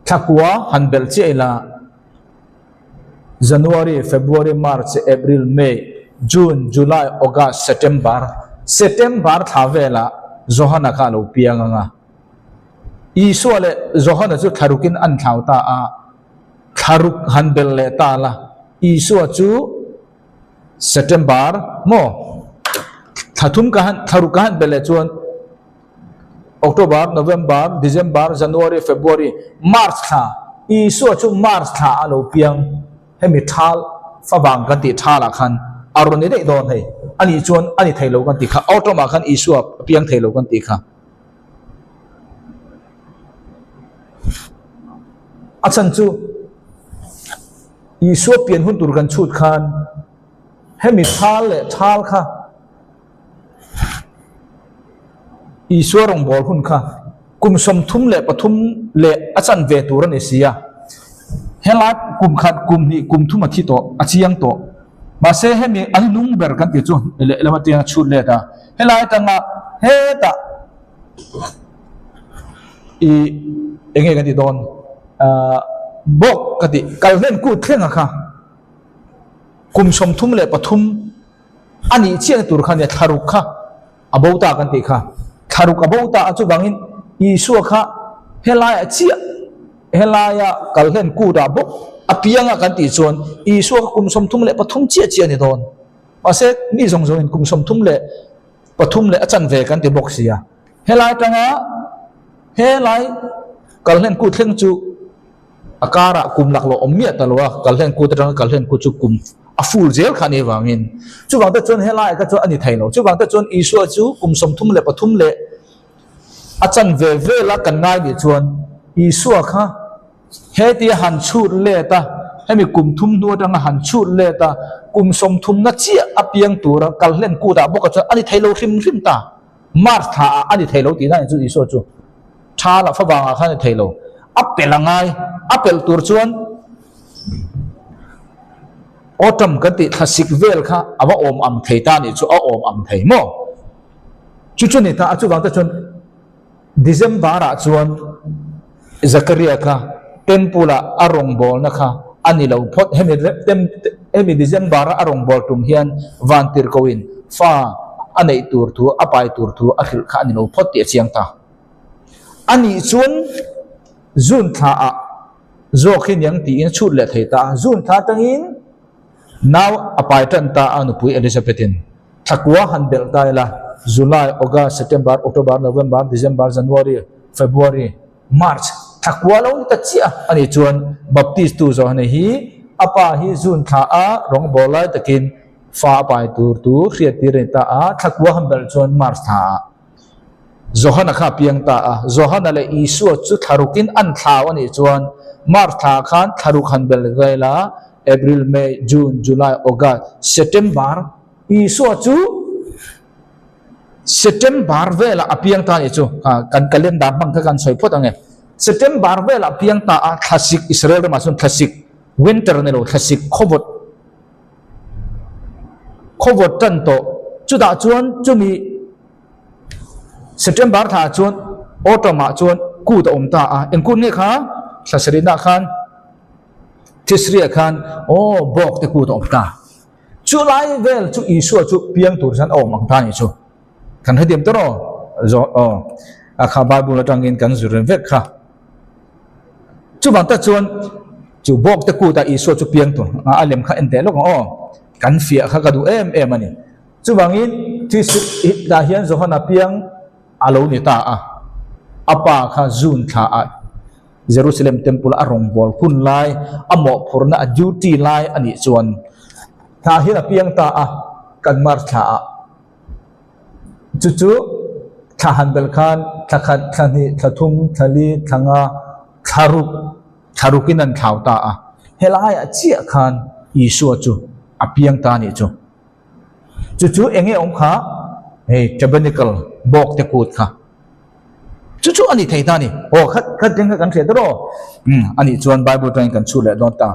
Thlakua han belh chiah ila. January, February, March, April, May, June, July, August, September, September thla velah Johana kha a lo piang ang a. Isua leh Johana chu thla rukin an thlau ta a, thla ruk han belh leh ta la, Isua chu September maw thla thum ka han thla ruk ka han belh leh chuan October, November, December, January, February, March thla, Isua chu March thla a lo piang, hemi thal favang kan tih thal ah khan a rawn ni daih dawn hei, a nih chuan a ni thei lo kan tih kha, autumn ah khan Isua a piang thei lo kan tih kha. A chhan chu Isua pian hun tur kan chhut khan hemi thal leh thal kha, Isua rawngbâwl hun kha kum 33 leh a chanve tûr a ni si a. Helai kum khat, kum hnih, kum thum a thi tawh, a chiang tawh. Mahse, hemi a hnung ber kan tih chu lehlam aṭiang a chhut let a. Helai atanga hetah i eng nge kan tih dawn? Ahh bawk ka tih, kalhlen kut thlenga kha kum 33 A nih chiahna tur kha nia thlaruk kha a bo ta kan tih kha. Thlaruk a bo ta a chuvangin Isua kha helaiah chiah helaia kalhlen kutah bawk a pianga kan tih chuan Isua kha kum 33 chiah chiah a ni dawn. Mahse mi zawng zawngin kum 33 leh a chanve kan ti bawk sia. Helai atanga helai kalhlen kut thleng chu A karah kum laklawh awm miah ta lo a, kalhlen kut atanga kalhlen kut chu kum a ful zel kha a nih avangin chuvang te chuan helaiah kha chuan a ni thei lo. Chuvang te chuan Isua chu kum 33 leh a chanve vela kan ngai nih chuan Isua kha hetia han chhut let a, hemi kum thum hnu atanga han chhut let a, kum sawmthumna chiah a piang tura kalhlen kutah bawkah chuan a ni thei lo hrim hrim ta. March thla ah a ni thei lo tihna a ni chu Isua chu tha lah favang ah khan a ni thei lo. A pelh a ngai. A pelh tur chuan autumn kan tih thlasik vel kha a va awm ang thei ta nih chu a awm ang thei maw? Chu chu ni ta a chuvang te chuan December ah chuan Zakaria kha temple ah a rawngbawlna kha a ni lo phawt. Hemi hemi December a a rawngbâwl tum hian Vantirhkohin fa a neih tur thu, a pai tur thu a hrilh kha a ni lo phawt tih a chiang ta. A nih chuan June thla ah zawk hi niang tiin a chhut leh thei ta a. June thla atangin nau a pai tan ta a nupui Elizabeth-in thlakua han belh ta ila, July, August, September, October, November, December, January, February, March thla kua lo ni ta chiah a nih chuan Baptist tu Johane hi a pa hi June thla a rawngbâwl lai takin fa a pai tur tu hriat tir a ni ta a, thla kua han belh chuan March thla ah Johana kha a piang ta a, Johana leh Isua chu thla rukin an thlau a nih chuan March thla ah khan thla ruk han belh vel a, April, May, June, July, August, September, Isua chu September velah a piang ta a nih chu, kan calendar hmang kha kan sawi phawt ang e. September velah a piang ta a, thlasik Israel ramah chuan thlasik, winter ni lo, thlasik khawvawt, khawvawt tan tawh. Chutah chuan chumi September thla ah chuan autumn ah chuan kut a awm ta a, eng kut nge kha? Thla sarihna khan. Tisriah khan aw bawk te kut a awm ta. Chu lai vel chu Isua chu piang tur chuan a awm ang ta a nih chu. Kan hrethiam tawh rawh zawh aw a kha Bible atangin kan zir reng vek kha. Chuvang tak chuan chu bawk te kutah Isua chu piang tur a lem kha en teh lawk ang aw. Kan fiah kha ka duh em em a ni. Chuvangin tah hian Johana piang a lo ni ta a. A pa kha June thla ah Jerusalem Temple a rawngbâwl hun lai, a mawhphurhna a duty lai a nih chuan tah hian a piang ta a, kan March thla ah. Chu chu thla han belh khan thla khat, thla hnih, thla thum, thla li, thla nga, thla ruk, thla rukin an thlau ta a. Helaiah chiah khan Isua chu a piang ta a nih chu. Chu chu eng nge awm kha? Hei Tabernacle bawk te kut kha. Chu chu a ni thei ta a ni. Aw khat khat reng kha kan hriat rawh. Umm a nih chuan Bible atangin kan chhut leh dawn ta.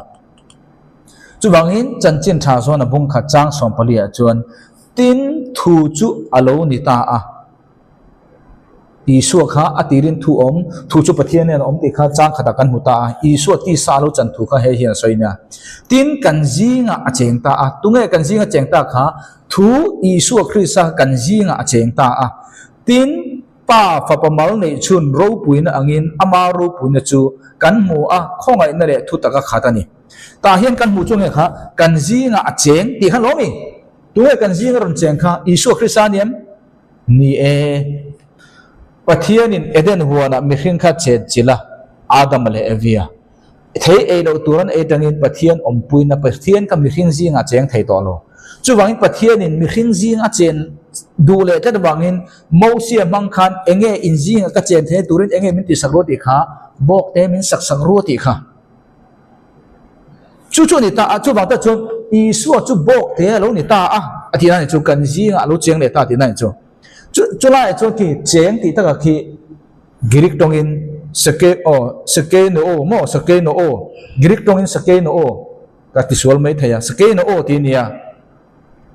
Chuvangin chanchin tha zawn a bung khat chang 14 ah chuan tin thu chu a lo ni ta a. Isua kha a tirin thu awm, thu chu Pathian nen a awm tih kha chang khatah kan hmu ta a, Isua tisa a lo chan thu kha hei hian a sawi nia. Tin, kan zingah a cheng ta a, tunge kan zinga cheng ta kha? Thu Isua Krista kha kan zingah a cheng ta a. Tin, Pa Fapa mal neih chhun ropuina angin ama ropuina chu kan hmu a, khawngaihna leh thu taka khat a ni. Tah hian kan hmuh chu nge kha? Kan zingah a cheng tih kha lawm i? Tunge kan zinga rawn cheng kha? Isua Krista a ni em? Ni e, Pathianin Eden huanah mihring kha chet chilh a, Adama leh Evia. Thei ei loh tur an ei tangin Pathian awmpuina Pathian kha mihring zingah cheng thei tawh lo. Chuvangin Pathianin mihring zing a chen duh leh tlat avangin Mosia hmang khan enge in zingah ka chen theihna turin enge min tihsak rua tih kha bawkte min saksak rua tih kha. Chu chu a ni ta a, chuvang tak chuan Isua chu bawk te a lo ni ta a, a tihna ni chu kan zingah a lo cheng leh ta tihna ni chu. Chu chulaiah chuan khi cheng tih takah khi Greek tawngin seke aw sekenoo maw sekenoo Greek tawngin sekenoo ka tisual mai thei a sekenoo tih a ni a.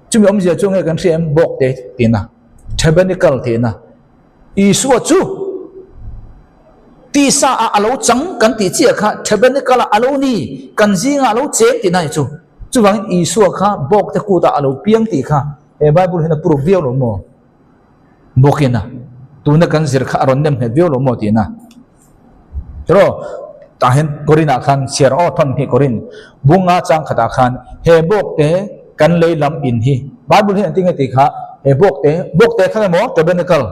Chumi awmzia chu nge kan hria em bawk te tihna tabernacle tihna. Isua chu tisa ah a lo chang kan tih chiah kha tabernacle ah a lo ni, kan zingah a lo cheng tih na hi chu. Chuvangin Isua kha bawk te kutah a lo piang tih kha he Bible hian a proof viau lo maw? Bawkin a tuna kan zir kha a rawn nem nghet viau lo maw tihna. Tiraw tah hian Korin ah khan chhiar aw thawn hnih Korin bunga chang khatah khan he bawk te kan lei lam in hi Bible hian engtin nge tih kha he bawk te bawk te kha emaw tabernacle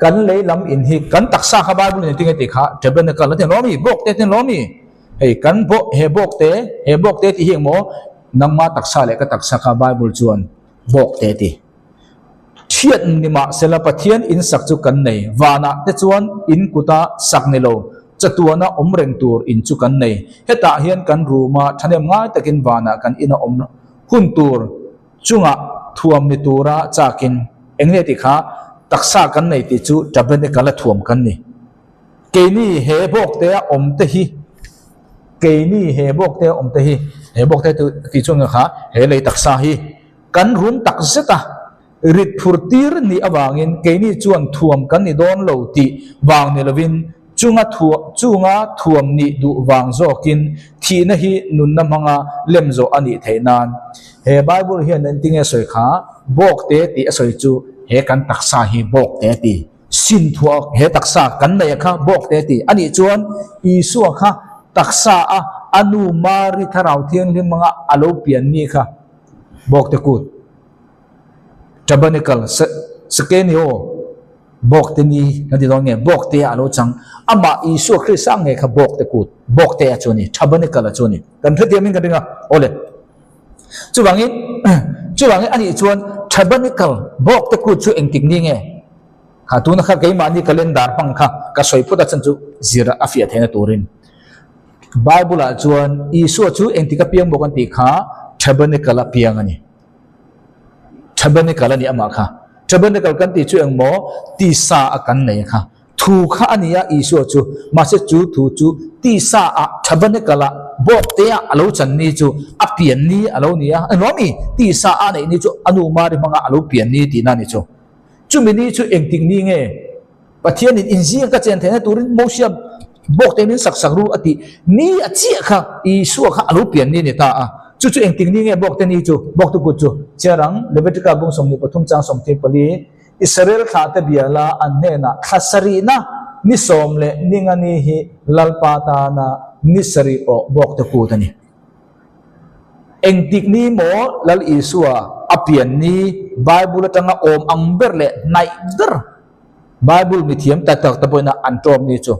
kan lei lam in hi kan taksa kha Bible in engtin nge tih kha tabernacle a ti lawm mi bawk te a ti lawm mi hei kan bawk he bawk te he bawk te tih hi engmaw nangma taksa leh ka taksa kha Bible chuan bawk te a ti. Thiat ni mahsela Pathian in sak chu kan nei. Vanah te chuan in kuta sak ni lo, chatuana awm reng tur in chu kan nei. Hetah hian kan ruma thahnem ngai takin vanah kan ina awm hun tur chungah thuam ni tura chakin eng nge tih kha taksa kan nei tih chu tabernacle a thuam kan ni. Keini he bawktea awm te hi Keini he bawktea awm te hi he bawkte tih chu eng kha he lei taksa hi Kan rum tak zet a, rit phur tir nih avangin keini chuan thuam kan ni dawn lo tih vang ni lovin chunga chunga thuam nih duh vang zawkin thihna hi nunna hmanga lem zawh a nih theih nan. He Bible hian engtinge sawi kha bawkte tih a sawi chu he kan taksa hi bawkte a ti. Sin thuah he taksa kan nei a kha bawkte a ti. A nih chuan Isua kha taksa a a nu Mari Thlarau Thianghlim hmanga a lo pian mi kha Bawkte kut, Tabernacle, Sekenio, Bawkte ni kan ti dawn nge, Bawkte ah a lo chang. Amah Isua Krista nge kha Bawkte kut, Bawkte a chu a ni, Tabernacle a chu a ni. Kan hrethiam in kan ring a, awle. Chuvangin, chuvangin anih chuan Tabernacle, Bawkte kut chu engtik ni nge? Kha tuna kha keimahni calendar hmang kha ka sawi phawt a chan chu zir a fiah theihna turin. Bible ah chuan Isua chu engtik a piang bawk an tih kha Tabernacle a piang a ni. Tabernacle a ni amah kha. Tabernacle kan tih chu engmaw tisa a kan nei kha. Thu kha a ni a Isua chu. Mahse chu thu chu tisa ah Tabernacle ah bawkte ah a lo chan ni chu a pian ni a lo ni a. Englo mi? Tisa a neih ni chu a nu Mari hmanga a lo pian ni tihna a ni chu. Chumi ni chu engtik ni nge? Pathianin inzing ka chen theihna turin Mosia. Bawkte min sak sak ru a tih ni a chiah kha Isua kha a lo pian ni a ni ta a. Chu chu engtik ni nge Bawkte ni chu, Bawkte kut chu? Chiarang, Levitika bung 23 chang 24, Israel thlahte biala an hnenah thla sarihna ni sawm leh ni nga ni hi Lalpa tana ni sarih awh Bawkte kut a ni. Engtik ni maw Lal Isua a pian ni Bible atanga awm ang ber leh hnaih ber Bible mithiam tak tak te pawhin an ṭawm ni chu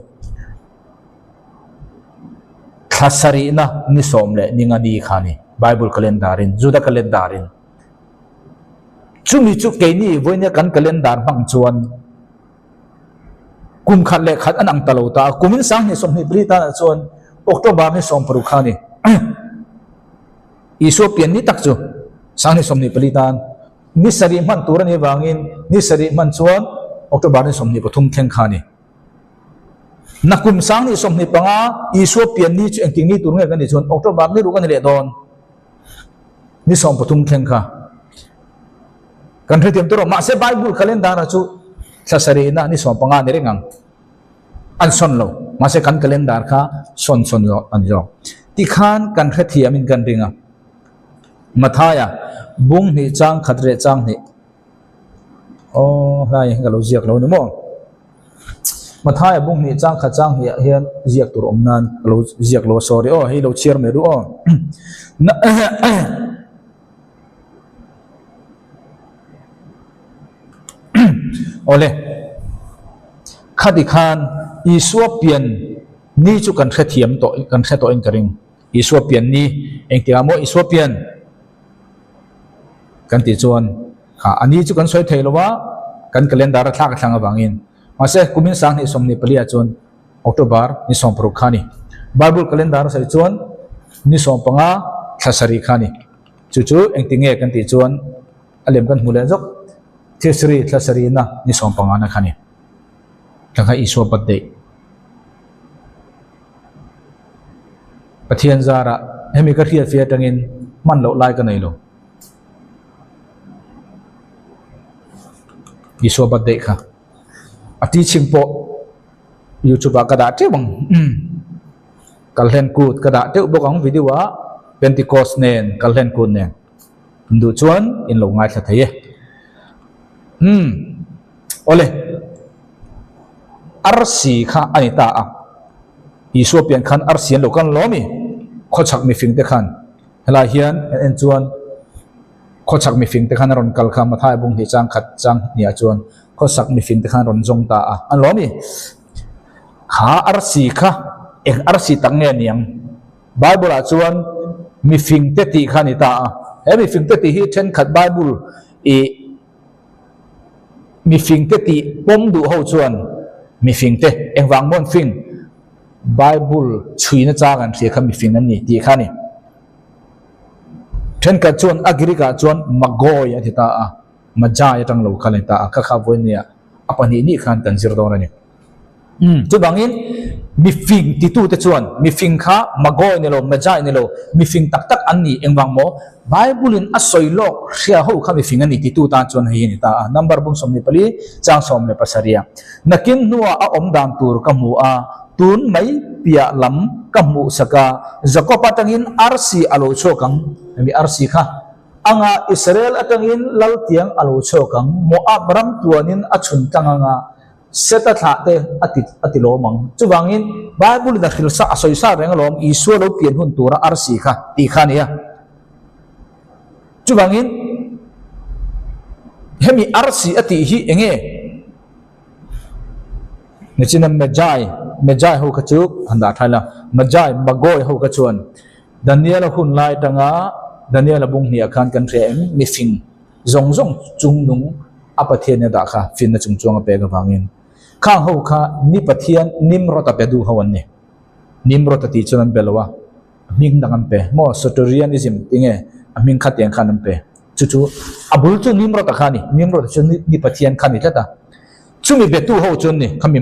thla sarihna ni sawm leh ni nga ni kha a ni Bible calendar in, Juda calendar in. Chumi chu keini vawinia kan calendar hmang chuan kum khat leh khat an ang ta lo ta a, kumin 2024 tanah chuan October ni 16 kha a ni. Isua pian ni tak chu 2024 tan Ni sarih hman tur a nih avangin ni sarih hman chuan October ni 23 thleng kha a ni. Nakum 2025 Isua pian ni chu engtik ni tur nge kan tih chuan October ni ruk a ni leh dawn. Ni 13 thleng kha kan hrethiam tur a, mahse Bible calendar ah chu thla sarihna ni 15 ni reng ang. An sawn lo, mahse kan calendar kha sawn sawn zawk a ni zawk. Tikhan kan hrethiamin kan ring a. Mathaia, bung hnih chang khat reh chang hnih. Aw, hlai hi ka lo ziak lo ni maw? Mathaia bung hnih chang khat chang hnih ah hian ziak tur awm nan ka lo ziak lo a, sorry aw, hei lo chhiar mai duh aw. Awle, khati khan Isua pian ni chu kan hrethiam tawh, kan hre tawhin ka ring. Isua pian ni, engtikah maw Isua pian kan tih chuan kha a ni chu kan sawi thei lo a, kan calendar a thlak a thlang avangin. Mahse, kumin 2024 ah chuan October ni 16 kha a ni. Bible calendar a sawi chuan ni 15 thla sarih kha a ni. Chu chu engtik nge kan tih chuan a lem kan hmu leh zawk. Tisri thla sarihna ni 15 na kha a ni. Thla kha Isua birthday. Pathian zarah hemi ka hriat fe atangin hman loh lai ka nei lo. Isua birthday kha a teaching pawh YouTube ah ka dah teuh ang. Kalhlen kut ka dah teuh bawk ang video ah Pentecost nen Kalhlen kut nen. In duh chuan in lo ngaithla thei e. Umm awle arsi kha a ni ta a, Isua pian khan arsi an lo kal lo ami? Khawchhak mifing te khan helai hian kan en chuan khawchhak mifing te khan a rawn kal kha Mathai bung hnih chang khat chang hnih ah chuan khawchhak mifing te khan rawn zawng ta a, an lo ami? Kha arsi kha eng arsi tak nge niang? Bible ah chuan mifing te tih kha a ni ta a, he mifing te tih hi thenkhat Bible ih mifing te tih pawm duh ho chuan mifing te engvang maw an fing? Bible chhuina chang an hria kha mifing an ni tih kha a ni. Thenkhat chuan a Greek ah chuan magoi a ti ta a, magi atang lo kha a ni ta a, kha kha vawinia a pahnih nih khan kan zir dawn a ni. Umm, chuvangin mifing titute chuan mifing kha Magoi ni lo, Magi ni lo, mifing tak tak an ni engvang maw? Bible-in a sawi lawk hria ho kha mifing a ni titu tan chuan hei hi a ni ta a, number bung 24, chang 17 a. Nakin hnuah a awm dan tur ka hmu a, tun mai piah lam ka hmuh sak a, Jakob atangin arsi a lo chhuak ang, hemi arsi kha anga Israel atangin laltiang a lo chhuak ang, Moab ram tuanin a chhun tlang anga, Seta thlah te a ti a ti lawm ang. Chuvangin, Bible-in a hrilh sa a sawi sa reng alawm, Isua lo pian hun tura arsi kha tih kha a ni a. Chuvangin, hemi arsi a tih hi eng nge? Nichina Magi, Magi ho kha chu han dah thlai la, Magi, Magoi ho kha chuan Daniel-a hun lai atanga Daniel-a bung hniah khan kan hria em? Mifing. Zawng zawng chung nung a Pathian a dah kha finna chung chuang a pek avangin khang ho kha ni Pathian Nimrod a pe duh ho an ni. Nimrod a tih chuan an pe lo a, a hming dang an pe. Maw Soterianism tih nge a hming kha tiang khan an pe. Chu chu a bul chu Nimrod a kha a ni. Nimrod chu ni Pathian kha a ni tlat a. Chumi betu ho chu an ni. Khami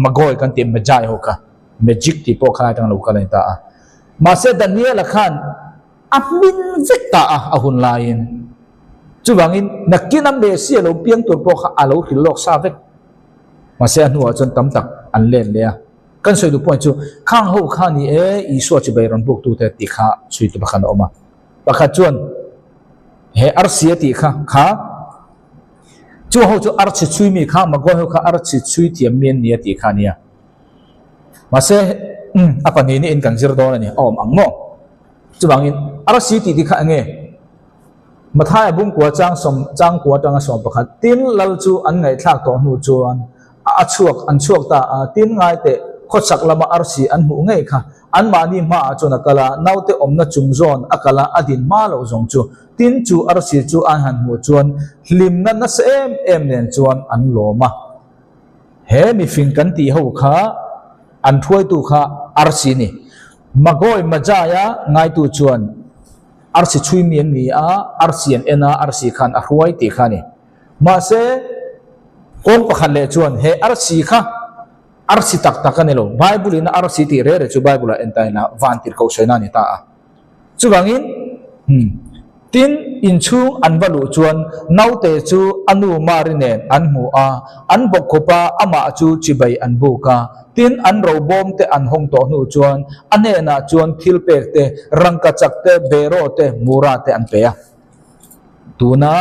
Magoi kan tih Magi ho kha. Magic tih pawh kha atang lo kal a ni ta a. Mahse Daniel-a khan A hmin vek ta a, a hun laiin. Chuvangin, nakina Messi a lo piang tur pawh kha a lo hrilh lawk sa vek. Mahse a hnuah chuan tam tak an len leh a. Kan sawi duh point chu khang ho kha ni e, Isua chibai rawn buk tute tih kha chhui tu pakhat a awm a. Pakhat chuan he arsi a tih kha kha chu ho chu arsi chhui mi kha Magoi ho kha arsi chhui thiam mi an ni a tih kha a nia. Mahse a pahnih niin kan zir dawn a ni, a awm ang maw? Chuvangin arsi tih tih kha eng nge? Mathaia bungkua chang sawm changkua atanga 11 tin lal chu an ngaihthlak tawh hnu chuan a chhuak an chhuak ta a, tin ngaiteh khawchhak lama arsi an hmuh ngei kha anmahni hmaah chuan a kal a, naute awmna chung zawn a kal a, a din hma loh zawng chu tin chu arsi chu an han hmuh chuan hlimna nasa em em nen chuan an lawm a. He mifing kan tih ho kha an thuaitu kha arsi ni. Magoi Majaia ngaitu chuan Arsi chhui mi an ni a, arsi an en a, arsi khan a hruai tih kha a ni. Mahse, kawng pakhat leh chuan he arsi kha arsi tak tak a ni lo. Bible in a arsi tih reh reh chu Bible ah en ta ila van tirh koh sawi na a ni ta a. Chuvangin, hmm, tin, inchhung an va luh chuan naute chu a nu Mari nen an hmu a, an bawkkhup a, amah chu chibai an buk a. Tin, an robawm te an hawng tawh hnu chuan a hnenah chuan thil pek te, rangkachak te, beraw te, mura te an pe a. Tuna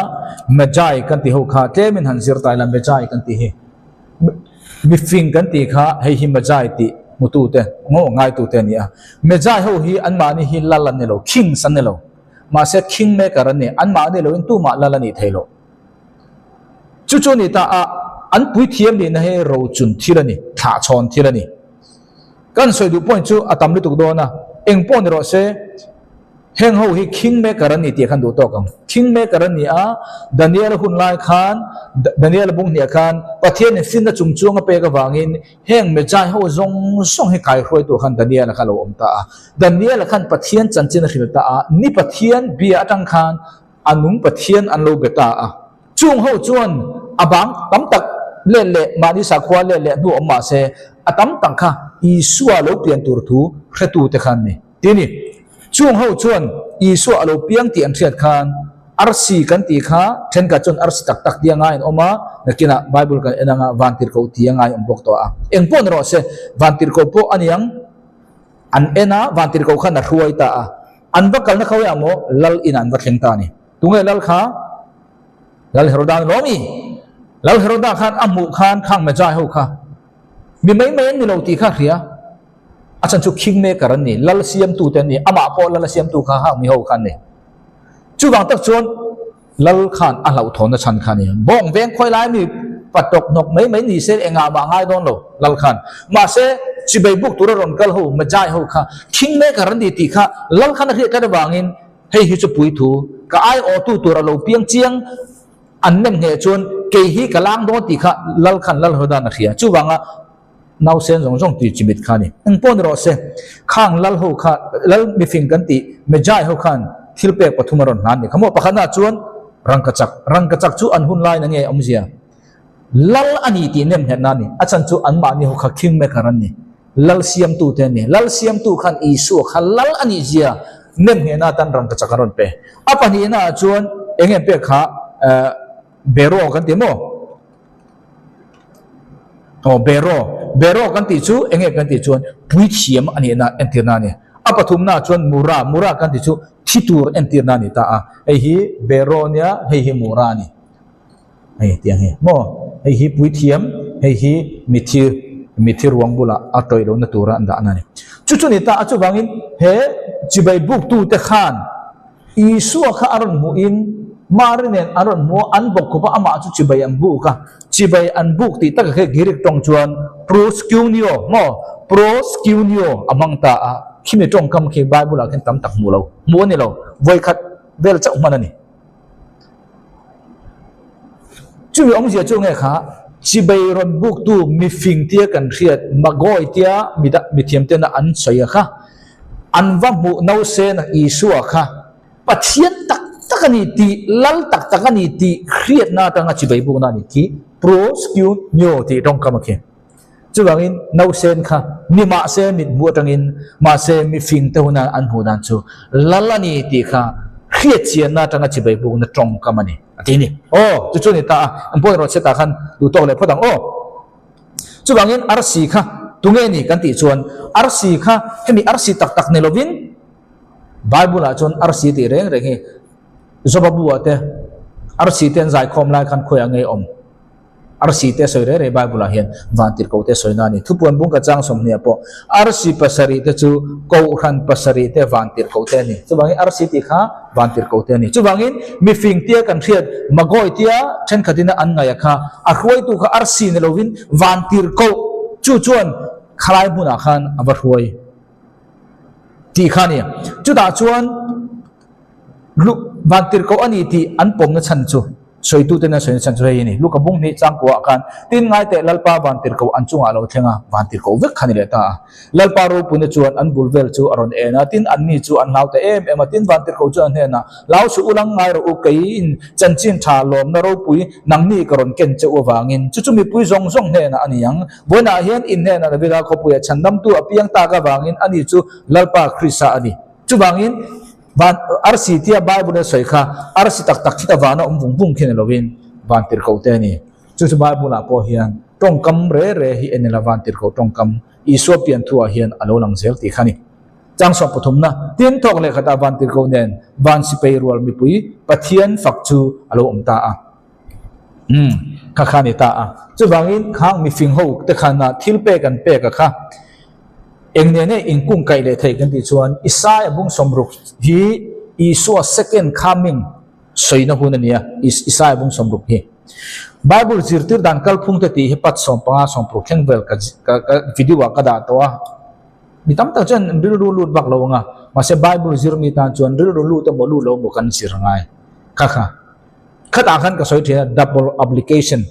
Magi kan tih ho kha tlemin han zir ta ila, Magi kan tih hi mifing kan tih kha hei hi Magi tih hmutu te, ngaw ngaitu te a ni a. Magi ho hi anmahni hi lal an ni lo, kings an ni lo. Mahse kingmaker an ni, anmahni loin tumah lal a nih thei lo. Chu chu ni ta a, an puithiam nihna hi rochun thil a ni, thlahchhawn thil a ni. Kan sawi duh point chu a tam lutuk dawn a, eng pawh ni rawh se, heng ho hi kingmaker an ni tih khan duh tawk ang. Kingmaker an ni a, Daniel-a hun lai khan, Daniel-a bung hniah khan Pathianin finna chung chuang a pek avangin heng Magi ho zawng zawng hi kaihruaitu khan Daniel-a kha a lo awm ta a. Daniel-a khan Pathian chanchin a hrilh ta a, ni Pathian bia atang khan A nung Pathian an lo be ta a. Chung ho chuan a bang tam tak let leh mahni sakhua let leh hnu awm mah se, a tam tak kha Isua lo pian tur thu hretute khan ni. Ti ni. Chung ho chuan Isua a lo piang tih an hriat khan arsi kan tih kha thenkhat chuan arsi tak tak tia ngai an awm a, nakinah Bible kan en anga vantirhkoh tia ngai awm bawk tawh a. Engpawh ni rawh se, vantirhkoh pawh a niang an en a, vantirhkoh khan a hruai ta a. An va kalna kho ah maw Lal inah an va thleng ta a ni. Tunge Lal kha? Lal Heroda ni lawm i. Lal Heroda khan a hmuh khan khang Magi ho kha mi mai mai an ni lo tih kha a hria. A chhan chu king maker an ni, Lal siamtu te an ni, amah pawh Lal a siamtu kha hang mi ho kha an ni. Chuvang tak chuan Lal khan a hlauhthawnna chhan kha a ni. Bawng veng khawi lai mi patok hnawk mai mai ni se engah mah ngai dawn lo Lal khan. Mahse, chibai buk tura rawn kal ho, Magi ho kha king maker an ni tih kha Lal khan a hriat tlat avangin hei hi chu puithu ka aiawhtu tur a lo piang chiang an nem ngheh chuan kei hi ka lang dawn tih kha Lal khan Lal Herodan a hria. Chuvanga Nausen zawng zawng tui chimit kha a ni. Eng pawh ni rawh se, khang lal ho kha, lal mifing kan tih, Magi ho khan thil pek pathum a rawn hlan ni kha maw? Pakhatnaah chuan rangkachak, rangkachak chu an hun laiin a nge awmzia? Lal a ni tih nem nghetna a ni. A chhan chu anmahni ho kha king maker an ni, lal siamtu te an ni. Lal siamtu khan Isua kha lal a nih zia nem nghehna atan rangkachak an rawn pe. A pahnihnaah chuan eng em pek kha, Beraw kan ti maw? Aw beraw, beraw kan tih chu eng nge kan tih chuan puithiam a nihna entirna a ni. A pathumna chuan mura, mura kan tih chu thi tur entirna a ni ta a. Hei hi beraw nia, hei hi mura a ni. Hei tiang hi maw, hei hi puithiam, hei hi mithi, mithi ruang bulah a tawih lohna tura an dahna a ni. Chu chu ni ta a, chuvangin he chibai buktute khan Isua kha a rawn hmuhin Mari nen an rawn hmu a, an bawk khawp a, amah chu chibai an buk a. Chibai an buk tih takah kha Greek tawng chuan proskuneo maw? Proskuneo a hmang ta a, khimi tawngkam khi Bible ah khian tam tak hmuh lo, hmuh a ni lo, vawikhat vel chauh hman a ni. Chumi awmzia chu nge kha chibai rawn buktu mifing tia kan hriat Magoi tia mithiam tena an sawi a kha, An va hmuh nose na Isua kha Pathian tak tak a ni tih, Lal tak tak a ni tih hriatna atanga chibai bukna a ni khi proskuneo tih tawngkam a khi. Chuvangin nausen kha mi mahse mit hmuh atangin mahse mifing te huna an hmuh dan chu Lal a ni tih kha hriatchianna atanga chibai bukna tawngkam a ni a ti a ni. Aw, chu chu a ni ta a, an pawhin rawh chhe tah khan duhtawk leh phawt ang aw. Chuvangin arsi kha. Tunge ni kan tih chuan arsi kha hemi arsi tak tak ni lovin Bible ah chuan arsi tih reng reng hi Joba bu ah te arsi te an zaikhawm lai khan khawiah nge awm? Arsi te sawi reng reng Bible ah hian vantirhkoh te sawi na a ni. Thupuan bung ka chang sawmhniah pawh arsi pasarih te chu kohhran pasarih te vantirhkoh te a ni. Chuvangin arsi tih kha vantirhkoh te a ni. Chuvangin mifing tia kan hriat Magawi tia thenkhatin a an ngaih a kha a hruaitu kha arsi ni lovin vantirhkoh chu chuan khalai hmunah khan a va hruai tih kha a ni. Chutah chuan Vantirhkoh a ni tih an pawmna chhan chu sawituten an sawina chhan chu hei a ni. Luka bung hnih changkuaah khan tin ngai teh Lalpa Vantirhkoh an chungah a lo thleng a, Vantirhkoh vek kha ni leh ta a. Lalpa ropuina chuan an bul vel chu a rawn en a, tin anni chu an hlau ta em em a. Tin Vantirhkoh chuan a hnenah, Hlau suh u lang ngai rawh u, keiin chanchin tha lawmna ropui nangni ka rawn ken che u avangin chu chu mipui zawng zawng hnenah a ni ang. Vawiinah hian in hnenah Davida khawpuia chhandamtu a piang tak avangin ani chu Lalpa Krista a ni. Chuvangin, Van arsi tia Bible a sawi kha arsi tak tak khita vana awm vung vung khi ni lovin van tirhkoh te a ni. Chu chu Bible ah pawh hian tawngkam re re hi en ila van tirhkoh tawngkam Isua pian thu ah hian a lo lang zel tih kha a ni. Chang sawm pathumna, Tin thawk leh khatah van tirhkoh nen van sipei rual mipui Pathian fak chu a lo awm ta a. Umm, kha kha a ni ta a. Chuvangin khang mifing ho te khan a thil pek an pek a kha. Eng nen nge inkung kaih leh theih kan tih chuan Isaia bung sawmruk hi Isua second coming sawina hun a ni a, Isaia bung sawmruk hi. Bible zirtir dan kalphung te tih hi pat 15 60 thleng vel ka ka video ah ka dah tawh a. Mi tam tak chuan rilru lut vak lo ang a, mahse Bible zir mi tan chuan rilru lut emaw lut lo emaw kan zir ngai. Kha kha. Khatah khan ka sawi thin a double application.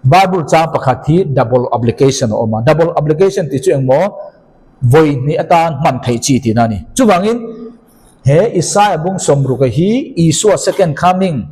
Bible chang pakhat hi double application a awm a, double application tih chu engmaw vawi hnih atan hman theih chi tihna a ni. Chuvangin he Isaiah bung sawmruka hi Isua second coming,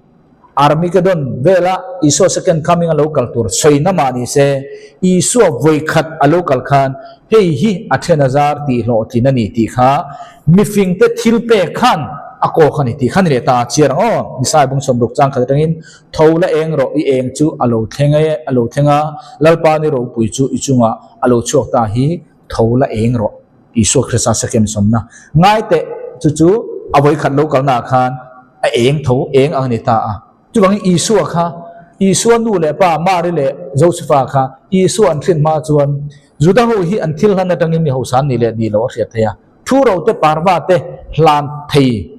Armageddon vela Isua second coming a lo kal tur sawina mah ni se, Isua vawi khat a lo kal khan hei hi a then a zar tih hlawhtlin a ni tih kha mifingte thil pek khan a kawk a ni tih kha ni leh ta a chiar ang aw. Isaiah bung 60 chang khat atangin Tho la eng rawh, i eng chu a lo thleng e, a lo thleng a, Lalpa ni ropui chu i chungah a lo chhuak ta hi, tho la eng rawh, Isua Krista second sawmna. Ngai teh, chu chu a vawikhat lo kalnaah khan a eng tho eng ang a ni ta a. Chuvangin Isua kha, Isua nu leh pa Mari leh Josefa kha Isua an hrin hma chuan Juda ho hi an thil hlan atangin mi hausa an nih leh nih loh a hriat theih a, thu ro te parva te hlan thei.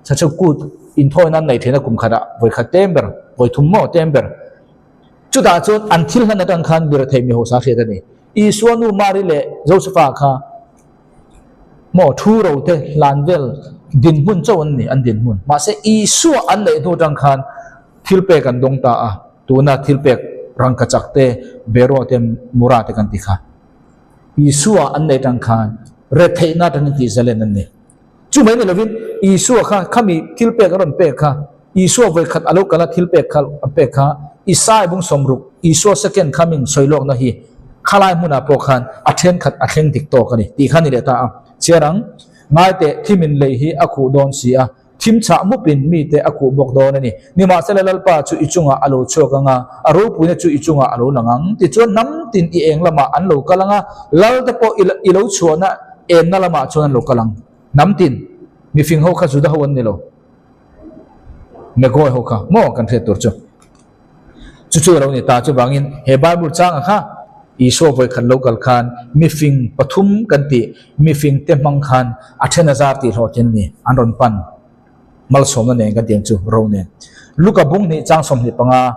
Chacheu kut inthawi nan nei theihna kum khatah vawi khat tlem ber, vawi thum maw tlem ber. Chutah chuan an thil hlan atang khan mi rethei mi hausa hriat a ni. Isua nu Mari leh Josefa kha maw thu ro te hlan vel dinhmun chauh an ni, an dinhmun. Mahse Isua an neih hnu atang khan thil pek an dawng ta a, tuna thil pek rangkachak te, beraw te, mura te kan ti kha. Isua an neih atang khan retheihna atangin tihzalen an ni. Chu mai ni lovin Isua kha khami thil pek a rawn pek kha, Isua vawi khat a lo kal a thil pek kha a pek kha, Isai bung 60, Isua second coming sawi lawkna hi khalai hmunah pawh khan a thenkhat a thleng dik tawk a ni tih kha ni leh ta a. Chhiar ang, Ngai teh, thim in lei hi a khuh dawn si a, thim chhah mupin mite a khuh bawk dawn a ni. Nimahsela Lalpa chu i chungah a lo chhuak ang a, a ropuina chu i chungah a lo lang ang. Tichuan hnam tin i eng lamah an lo kal ang a, Lal te pawh i lo chhuahna enna lamah chuan an lo kal ang. Hnam tin, mifing ho kha Juda ho an ni lo. Megawi ho kha maw kan hriat tur chu. Chu chu a lo ni ta. Chuvangin he Bible changa kha Isua vawikhat lo kal khan mifing pathum kan tih mifing te hmang khan a then a zar tih hlawhtlin a ni. An rawn pan. Malsawmna nen kan tih ang chu, ro nen. Luka bung hnih chang 25,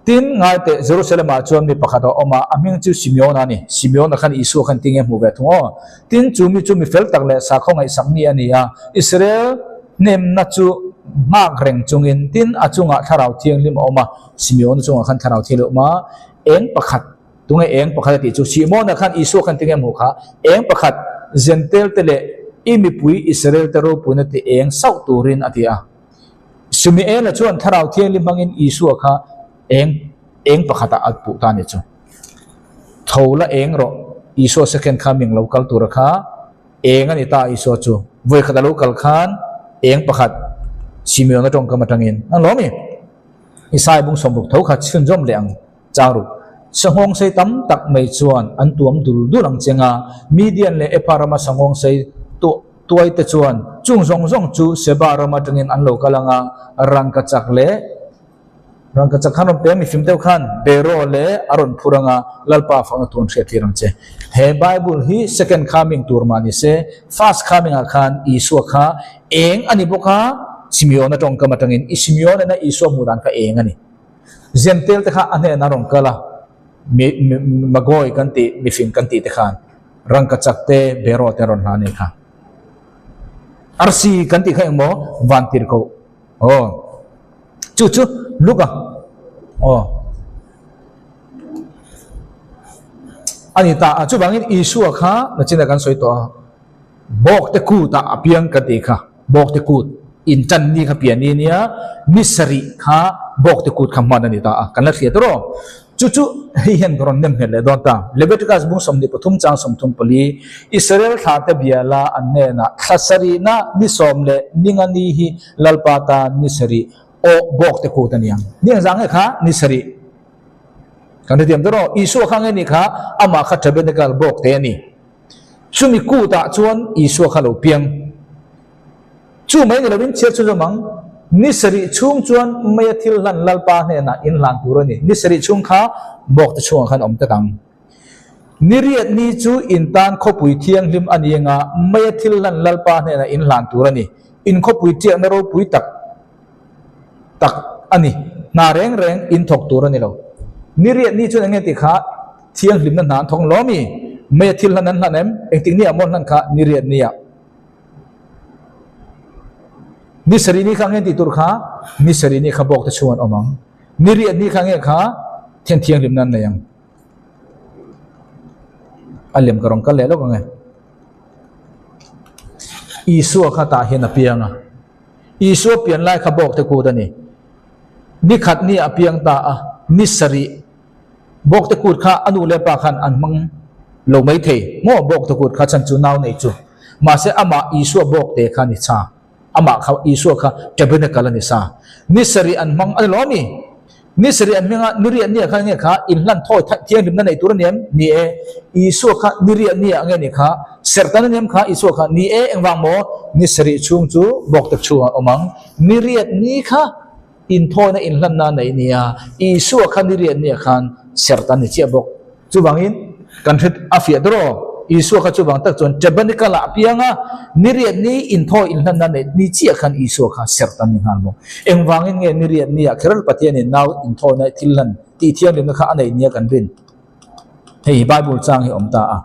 Tin, ngai teh, Jerusalem-ah chuan mi pakhat a awm a, a hming chu Simeon-a a ni. Simeon-a khan Isua khan tinge hmuh ve thung aw. Tin, chu mi chu mi fel tak leh sakhaw ngaihsak mi a ni a, Israel hnemna chu nghak reng chungin, tin, a chungah Thlarau Thianghlim a awm a. Simeon-a chungah khan Thlarau Thianghlim a awm a, eng pakhat, Tunge eng pakhat a tih chu? Simona khan Isua khan tinge hmuh kha? Eng pakhat Jentail te leh i mipui Israel te ropuina ti eng sauh turin a ti a. Simeona chuan Thlarau Thianghlim hmangin Isua kha eng eng pakhatah a puh ta a ni chu. Tho la eng rawh, Isua second coming lo kal tura kha eng a ni ta Isua chu. Vawikhat a lo kal khan eng pakhat Simeona tawngkam atangin an lawm i. Isai bung 60 tho kha chhunzawm leh ang. Chang ruk. Sanghawngsei tam tak mai chuan an tuam dul dul ang cheng a, Midian leh Epha rama sanghawngsei tuai te chuan chung zawng zawng chu Seba ram atangin an lo kal ang a, rangkachak leh rangkachak khan rawn peng mifim deuh khan Beraw leh a rawn phur ang a, Lalpa fakna tuan hriat tir ang che. He Bible hi second coming tur mah ni se, first coming ah khan Isua kha eng a ni bawk a, Simeona tawngkam atangin i Simeona Isua hmuh dan kha eng a ni. Zentel te kha a hnenah rawn kal a, mi Magoi kan tih, mifing kan tih te khan rangkachak te, beraw te rawn hlan a nih kha. Arsi kan tih kha engmaw van tir ko. Aw. Chu chu Luka. Aw. A ni ta a, chuvangin Isua kha nachina kan sawi tawh a. Bawkte kut ah a piang ka ti kha, Bawkte kut in tan ni kha pian ni nia, ni sarih kha Bawkte kut kha hman a ni ta a, kan la hria tawh. Chu chu hei hian ka rawn nem nghet leh dawn ta. Leviticus bung 23 chang 34, Israel thla te bia la an hnenah thla sarihna ni sawm leh ni nga ni hi Lalpa tan ni sarih awh Bawkte kut a ni ang. Ni engzah nge kha ni sarih? Kan hrethiam tawh rawh. Isua kha nge ni kha amah kha tabernacle Bawkte a ni. Chumi kutah chuan Isua kha lo piang. Chu mai ni lovin chhiar chhunzawm ang, Ni sarih chhung chuan meia thil hlan Lalpa hnenah in hlan tur a ni. Ni sarih chhung kha bawkte chhungah khan awm tak ang. Ni riat ni chu in tan khawpui thianghlim a ni anga meia thil hlan Lalpa hnenah in hlan tur a ni. In khawpui tiakna ropui tak tak a ni. Hna reng reng in thawk tur a ni lo. Ni riat ni chuan eng nge tih kha Thianghlimna hna an thawng lo ami? Mei a thil hlan an hlan em? Engtik ni ah maw an hlan kha? Ni riat ni ah. Ni sarih ni kha nge tih tur kha? Ni sarih ni kha bawk te chhung an awm ang. Ni riat ni kha nge kha thian thianghlimna an nei ang. A lem ka rawn kal leh lawk ang e. Isua kha tah hian a piang a. Isua pian lai kha bawk te kut a ni. Ni khat ni ah a piang ta a, ni sarih Bawkte kut kha a nu leh pa khan an hmang lo mai thei maw bawkte kut kha chan chu nau nei chu. Mahse amah Isua bawkte kha ni sa. Amah kha Isua kha tabernacle a ni sa. Ni sarih an hmang a ni lo a mi? Ni sarih an hming a, ni riah nia kha nge kha inhlan thawi thianghlimna nei tur a ni em? Ni e. Isua kha ni riah nia nge ni kha? Serhtan a ni em kha Isua kha? Ni e, engvang maw? Ni sarih chhung chu bawkte chhungah a awm ang. Ni riat ni kha Inthawina inhlanna a neih nia, Isua kha ni riat nia khan serh ta ni chiah bawk. Chuvangin, kan hre a fiah ber aw, Isua kha chuvang tak chuan Tabernacle ah a piang a, ni riat ni inthawi inhlanna a neih ni chiah khan Isua kha serh ta ni nghal bawk. Engvangin nge ni riat nia kher Pathianin nau inthawina thil hlan tih thianghlimna kha a neih nia kan rin? Hei hi Bible chang hi a awm ta a.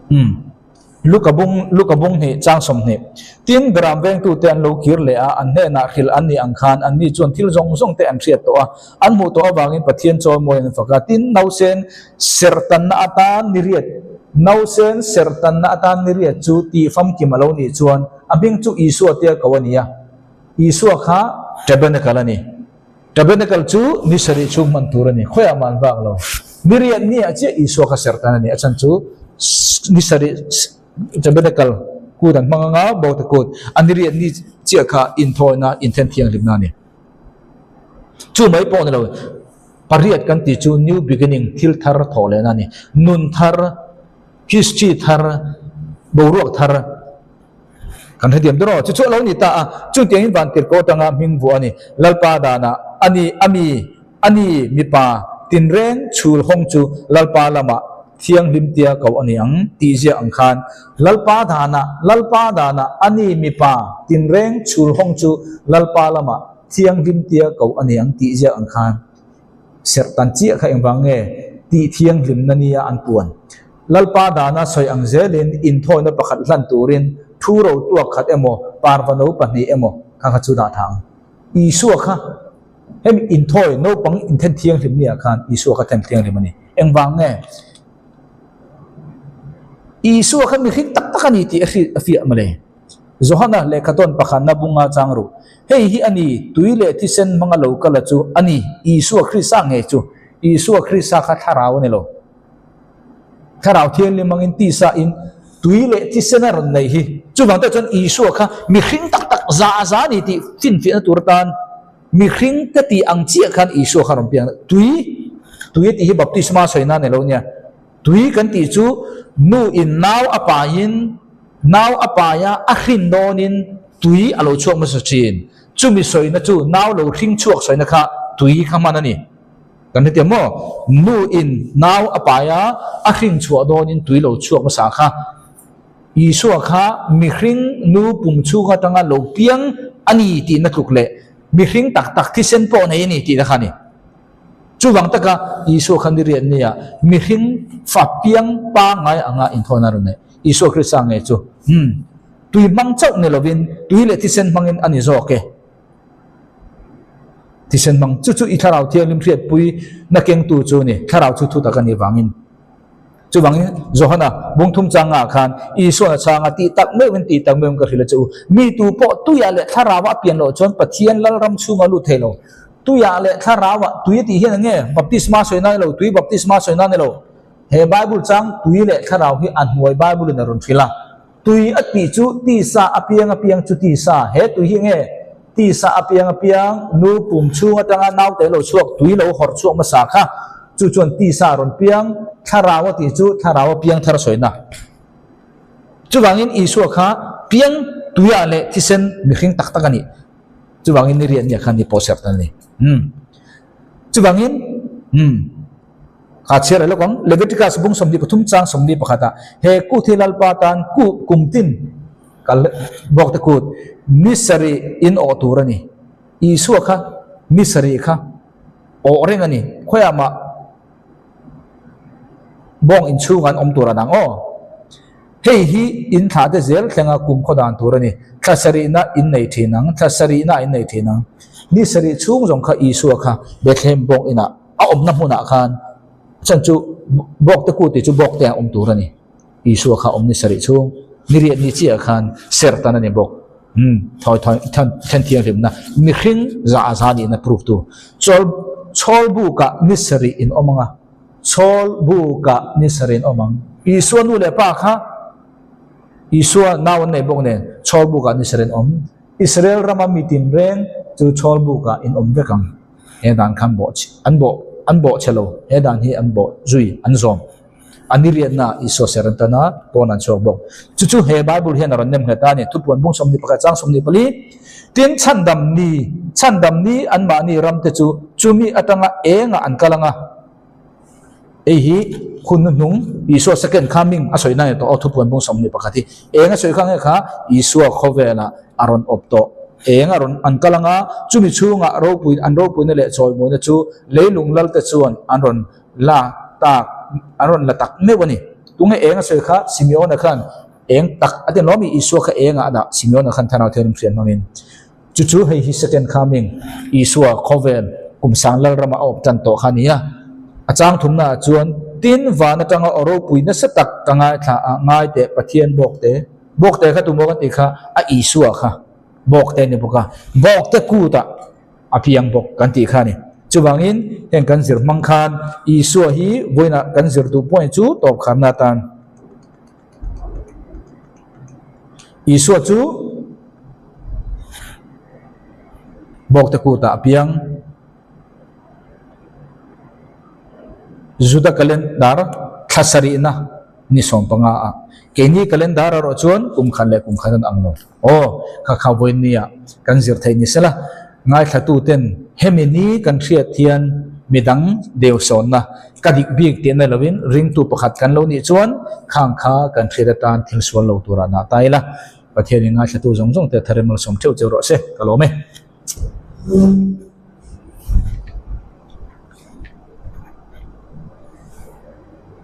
Umm. Luka bung, Luka bung hnih, chang 20. Tin, Beram vengtute an lo kir leh a, an hnenah hrilh an nih ang khan anni chuan thil zawng zawng te an hriat tawh a, an hmuh tawh avangin Pathian chawimawi an fak a. Tin, nausen serhtanna atan ni riat, nausen serhtanna atan ni riat chu tih famkim a lo nih chuan a hming chu Isua tia ko a ni a. Isua kha Tabernacle a ni. Tabernacle chu ni sarih chhung hman tur a ni. Khawiah mah an vak lo. Ni riat ni ah chiah Isua kha serhtan a ni. A chhan chu ni sarih Tabernacle kut an hmang anga Bawkte kut a ni riat ni chiah kha inthawina inthen thianghlimna a ni. Chu mai pawh ni lo, pariat kan tih chu new beginning thil thar thawh lehna a ni. Nun thar, history thar, boruak thar. Kan hrethiam dawn aw, chu chu a lo ni ta a, chutiangin vantirhkoh atanga hming vuah a ni. Lalpa danah a ni, a mi, a ni, mipa tinreng chhul hawng chu Lalpa lamah thianghlim tia ko a ni ang tih ziah ang khan, Lalpa danah, Lalpa danah a ni, mipa tinreng chhul hawng chu Lalpa lamah thianghlim tia ko a ni ang tih ziah ang khan. Serh tan chiah kha engvang nge tih thianghlimna nia an puan? Lalpa dana sawi ang zelin inthawina pakhat hlan turin thu ro tuak khat emaw, parva no pahnih emaw kha kha chu dah tha ang. Isua kha hemi inthawi naupang inthen thianghlim nia khan Isua kha then thianghlim a ni. Engvang nge? Isua kha mihring tak tak a ni tih a hrilh a fiah mawle. Johana lehkhatawn pakhatna bunga chang ruh. Hei hi a ni, tui leh thisen hmanga lo kala chu a ni, Isua Krista ngei chu. Isua Krista kha thlarau a ni lo. Thlarau thianghlim hmangin tisa in. Tui leh thisen a rawn nei hi. Chuvang te chuan Isua kha mihring tak tak za a za a ni tih finfiahna tur atan mihring te tih ang chiah khan Isua kha a rawn piang. Tui, tui a tih hi baptisma sawi nan a lo nia. Tui kan tih chu nu in nau a paiin, nau a paia a hrin dawnin tui a lo chhuak hmasa thin. Chumi sawina chu nau lo hring chhuak sawina kha tui kha hman a ni. Kan hre tiang maw? Nu in nau a pai a, a hring chhuah dawnin tui lo chhuak hmasa kha. Isua kha mihring nu pum chhung atanga lo piang a ni tihna tluk leh mihring tak tak thisen pawh nei a ni tihna kha a ni. Chuvang taka Isua kha ni riat nia mihring fa piang pangngai anga inthawn a rawn neih. Isua Krista nge chu? Umm. Tui hmang chauh ni lovin tui leh thisen hmangin a ni zawk e. Thisen hmang chu chu i thlarau thianghlim hriatpui na kengtu chu a ni. Thlarau chu thu tak a nih vangin. Chuvangin Johana bung thum changah khan Isuan a chhang a, Tih tak meuhin, tih tak meuhin ka hrilh a che u. Mi tu pawh tuiah leh thlarauah a pian loh chuan Pathian Lalram chhungah lut thei lo. Tuiah leh thlarauah, tui a tih hian eng nge? Baptisma sawi nan ni lo, tui baptisma sawi nan ni lo. He Bible chang tui leh thlarau hi a hnuai Bible in a rawn hrilh a. Tui a tih chu tisa a piang a piang chu tisa. He tui hi nge? Tisa a piang a piang, nu pum chhung atanga naute lo chhuak tui lo hawrh chhuak hmasa kha. Chu chuan tisa a rawn piang, thlarau a tih chu thlarau a piang thar sawina. Chuvangin Isua kha piang tuiah leh thisen mihring tak tak a nih. Chuvangin ni riat nia khan ni pawh serh ta a ni. Umm. Chuvangin, umm. Kha chhiar leh lawk ang, Leviticus bung 23 chang 41 ah, He kut hi Lalpa tan kut kum tin kal bawk te kut ni sarih in awh tur a ni. Isua kha ni sarih kha awh reng a ni. Khawiah mah bawng inchhung an awm tur a dang aw. Hei hi in thlah te zel thlenga kum khaw dan tur a ni. Thla sarihna in nei thin ang, thla sarihna in nei thin ang. Ni sarih chhung zawng kha Isua kha Bethlehem bawng inah a awmna hmunah khan chan chu bawkte kut tih chu bawkte ah awm tur a ni. Isua kha awm ni sarih chhung ni riat ni chiah khan ser tan a ni bawk. Umm thawi thawi then then thianghlimna mihring za a za nihna proof tu. Chawl chhawl bukah ni sarih in awm ang a, chhawl bukah ni sarih in awm ang. Isua nu leh pa kha Isua nau an nei bawk nen chhawl bukah ni sarih in awm. Israel rama mi tinreng chu chhawl bukah in awm vek ang. He dan khan bawh an bawh an bawh chhe lo, he dan hi an bawh zui, an zawm. A ni riatna Isua ser an tan a, pawn an chhuak bawk. Chu chu he Bible hian a rawn nem nghet a ni, Thupuan bung 21 chang 24, Tin, chhandam ni, chhandam ni anmahni ramte chu chumi atanga engah an kal ang a. Hei hi hun hnuhnung Isua second coming a sawi na ni tawh aw thupuan bung 21 hi. Eng a sawi kha nge kha Isua khawvelah a rawn awp tawh. Eng a rawn an kal anga chumi chhungah ropui an ropuina leh chawimawina chu leilung lalte chuan an rawn la tak an rawn la tak meuh a ni. Tunge eng a sawi kha Simeona khan eng tak a ti lawm i Isua kha engah a dah Simeona khan Thlarau Thianghlim hriat hmangin. Chu chu hei hi second coming, Isua khawvel kum sang Lalrama a awp tan tawh kha a ni a. A chang thumna ah chuan, Tin, van atanga aw ropui nasa tak ka ngaithla a, ngai teh Pathian bawkte, bawkte kha tumaw kan tih kha, a Isua kha bawkte a ni bawk a, bawkte kutah a piang bawk kan tih kha a ni. Chuvangin heng kan zir hmang khan Isua hi vawiinah kan zir duh point chu tawp kharna atan Isua chu bawkte kutah a piang. Juda calendar thla sarihna ni 15 ah. Keini calendar erawh chuan kum khat leh kum khat an ang lo. Aw, kha kha vawinia kan zir theih ni sela, ngaithlatuten hemi ni kan hriat hian midang deusawnna ka dik bik tih na lovin ringtu pakhat kan lo nih chuan khang kha kan hriat atan thil sual lo turah nah ta ila. Pathianin ngaithlatu zawng zawng te tharem malsawm theuh cheu rawh se, ka lawm e.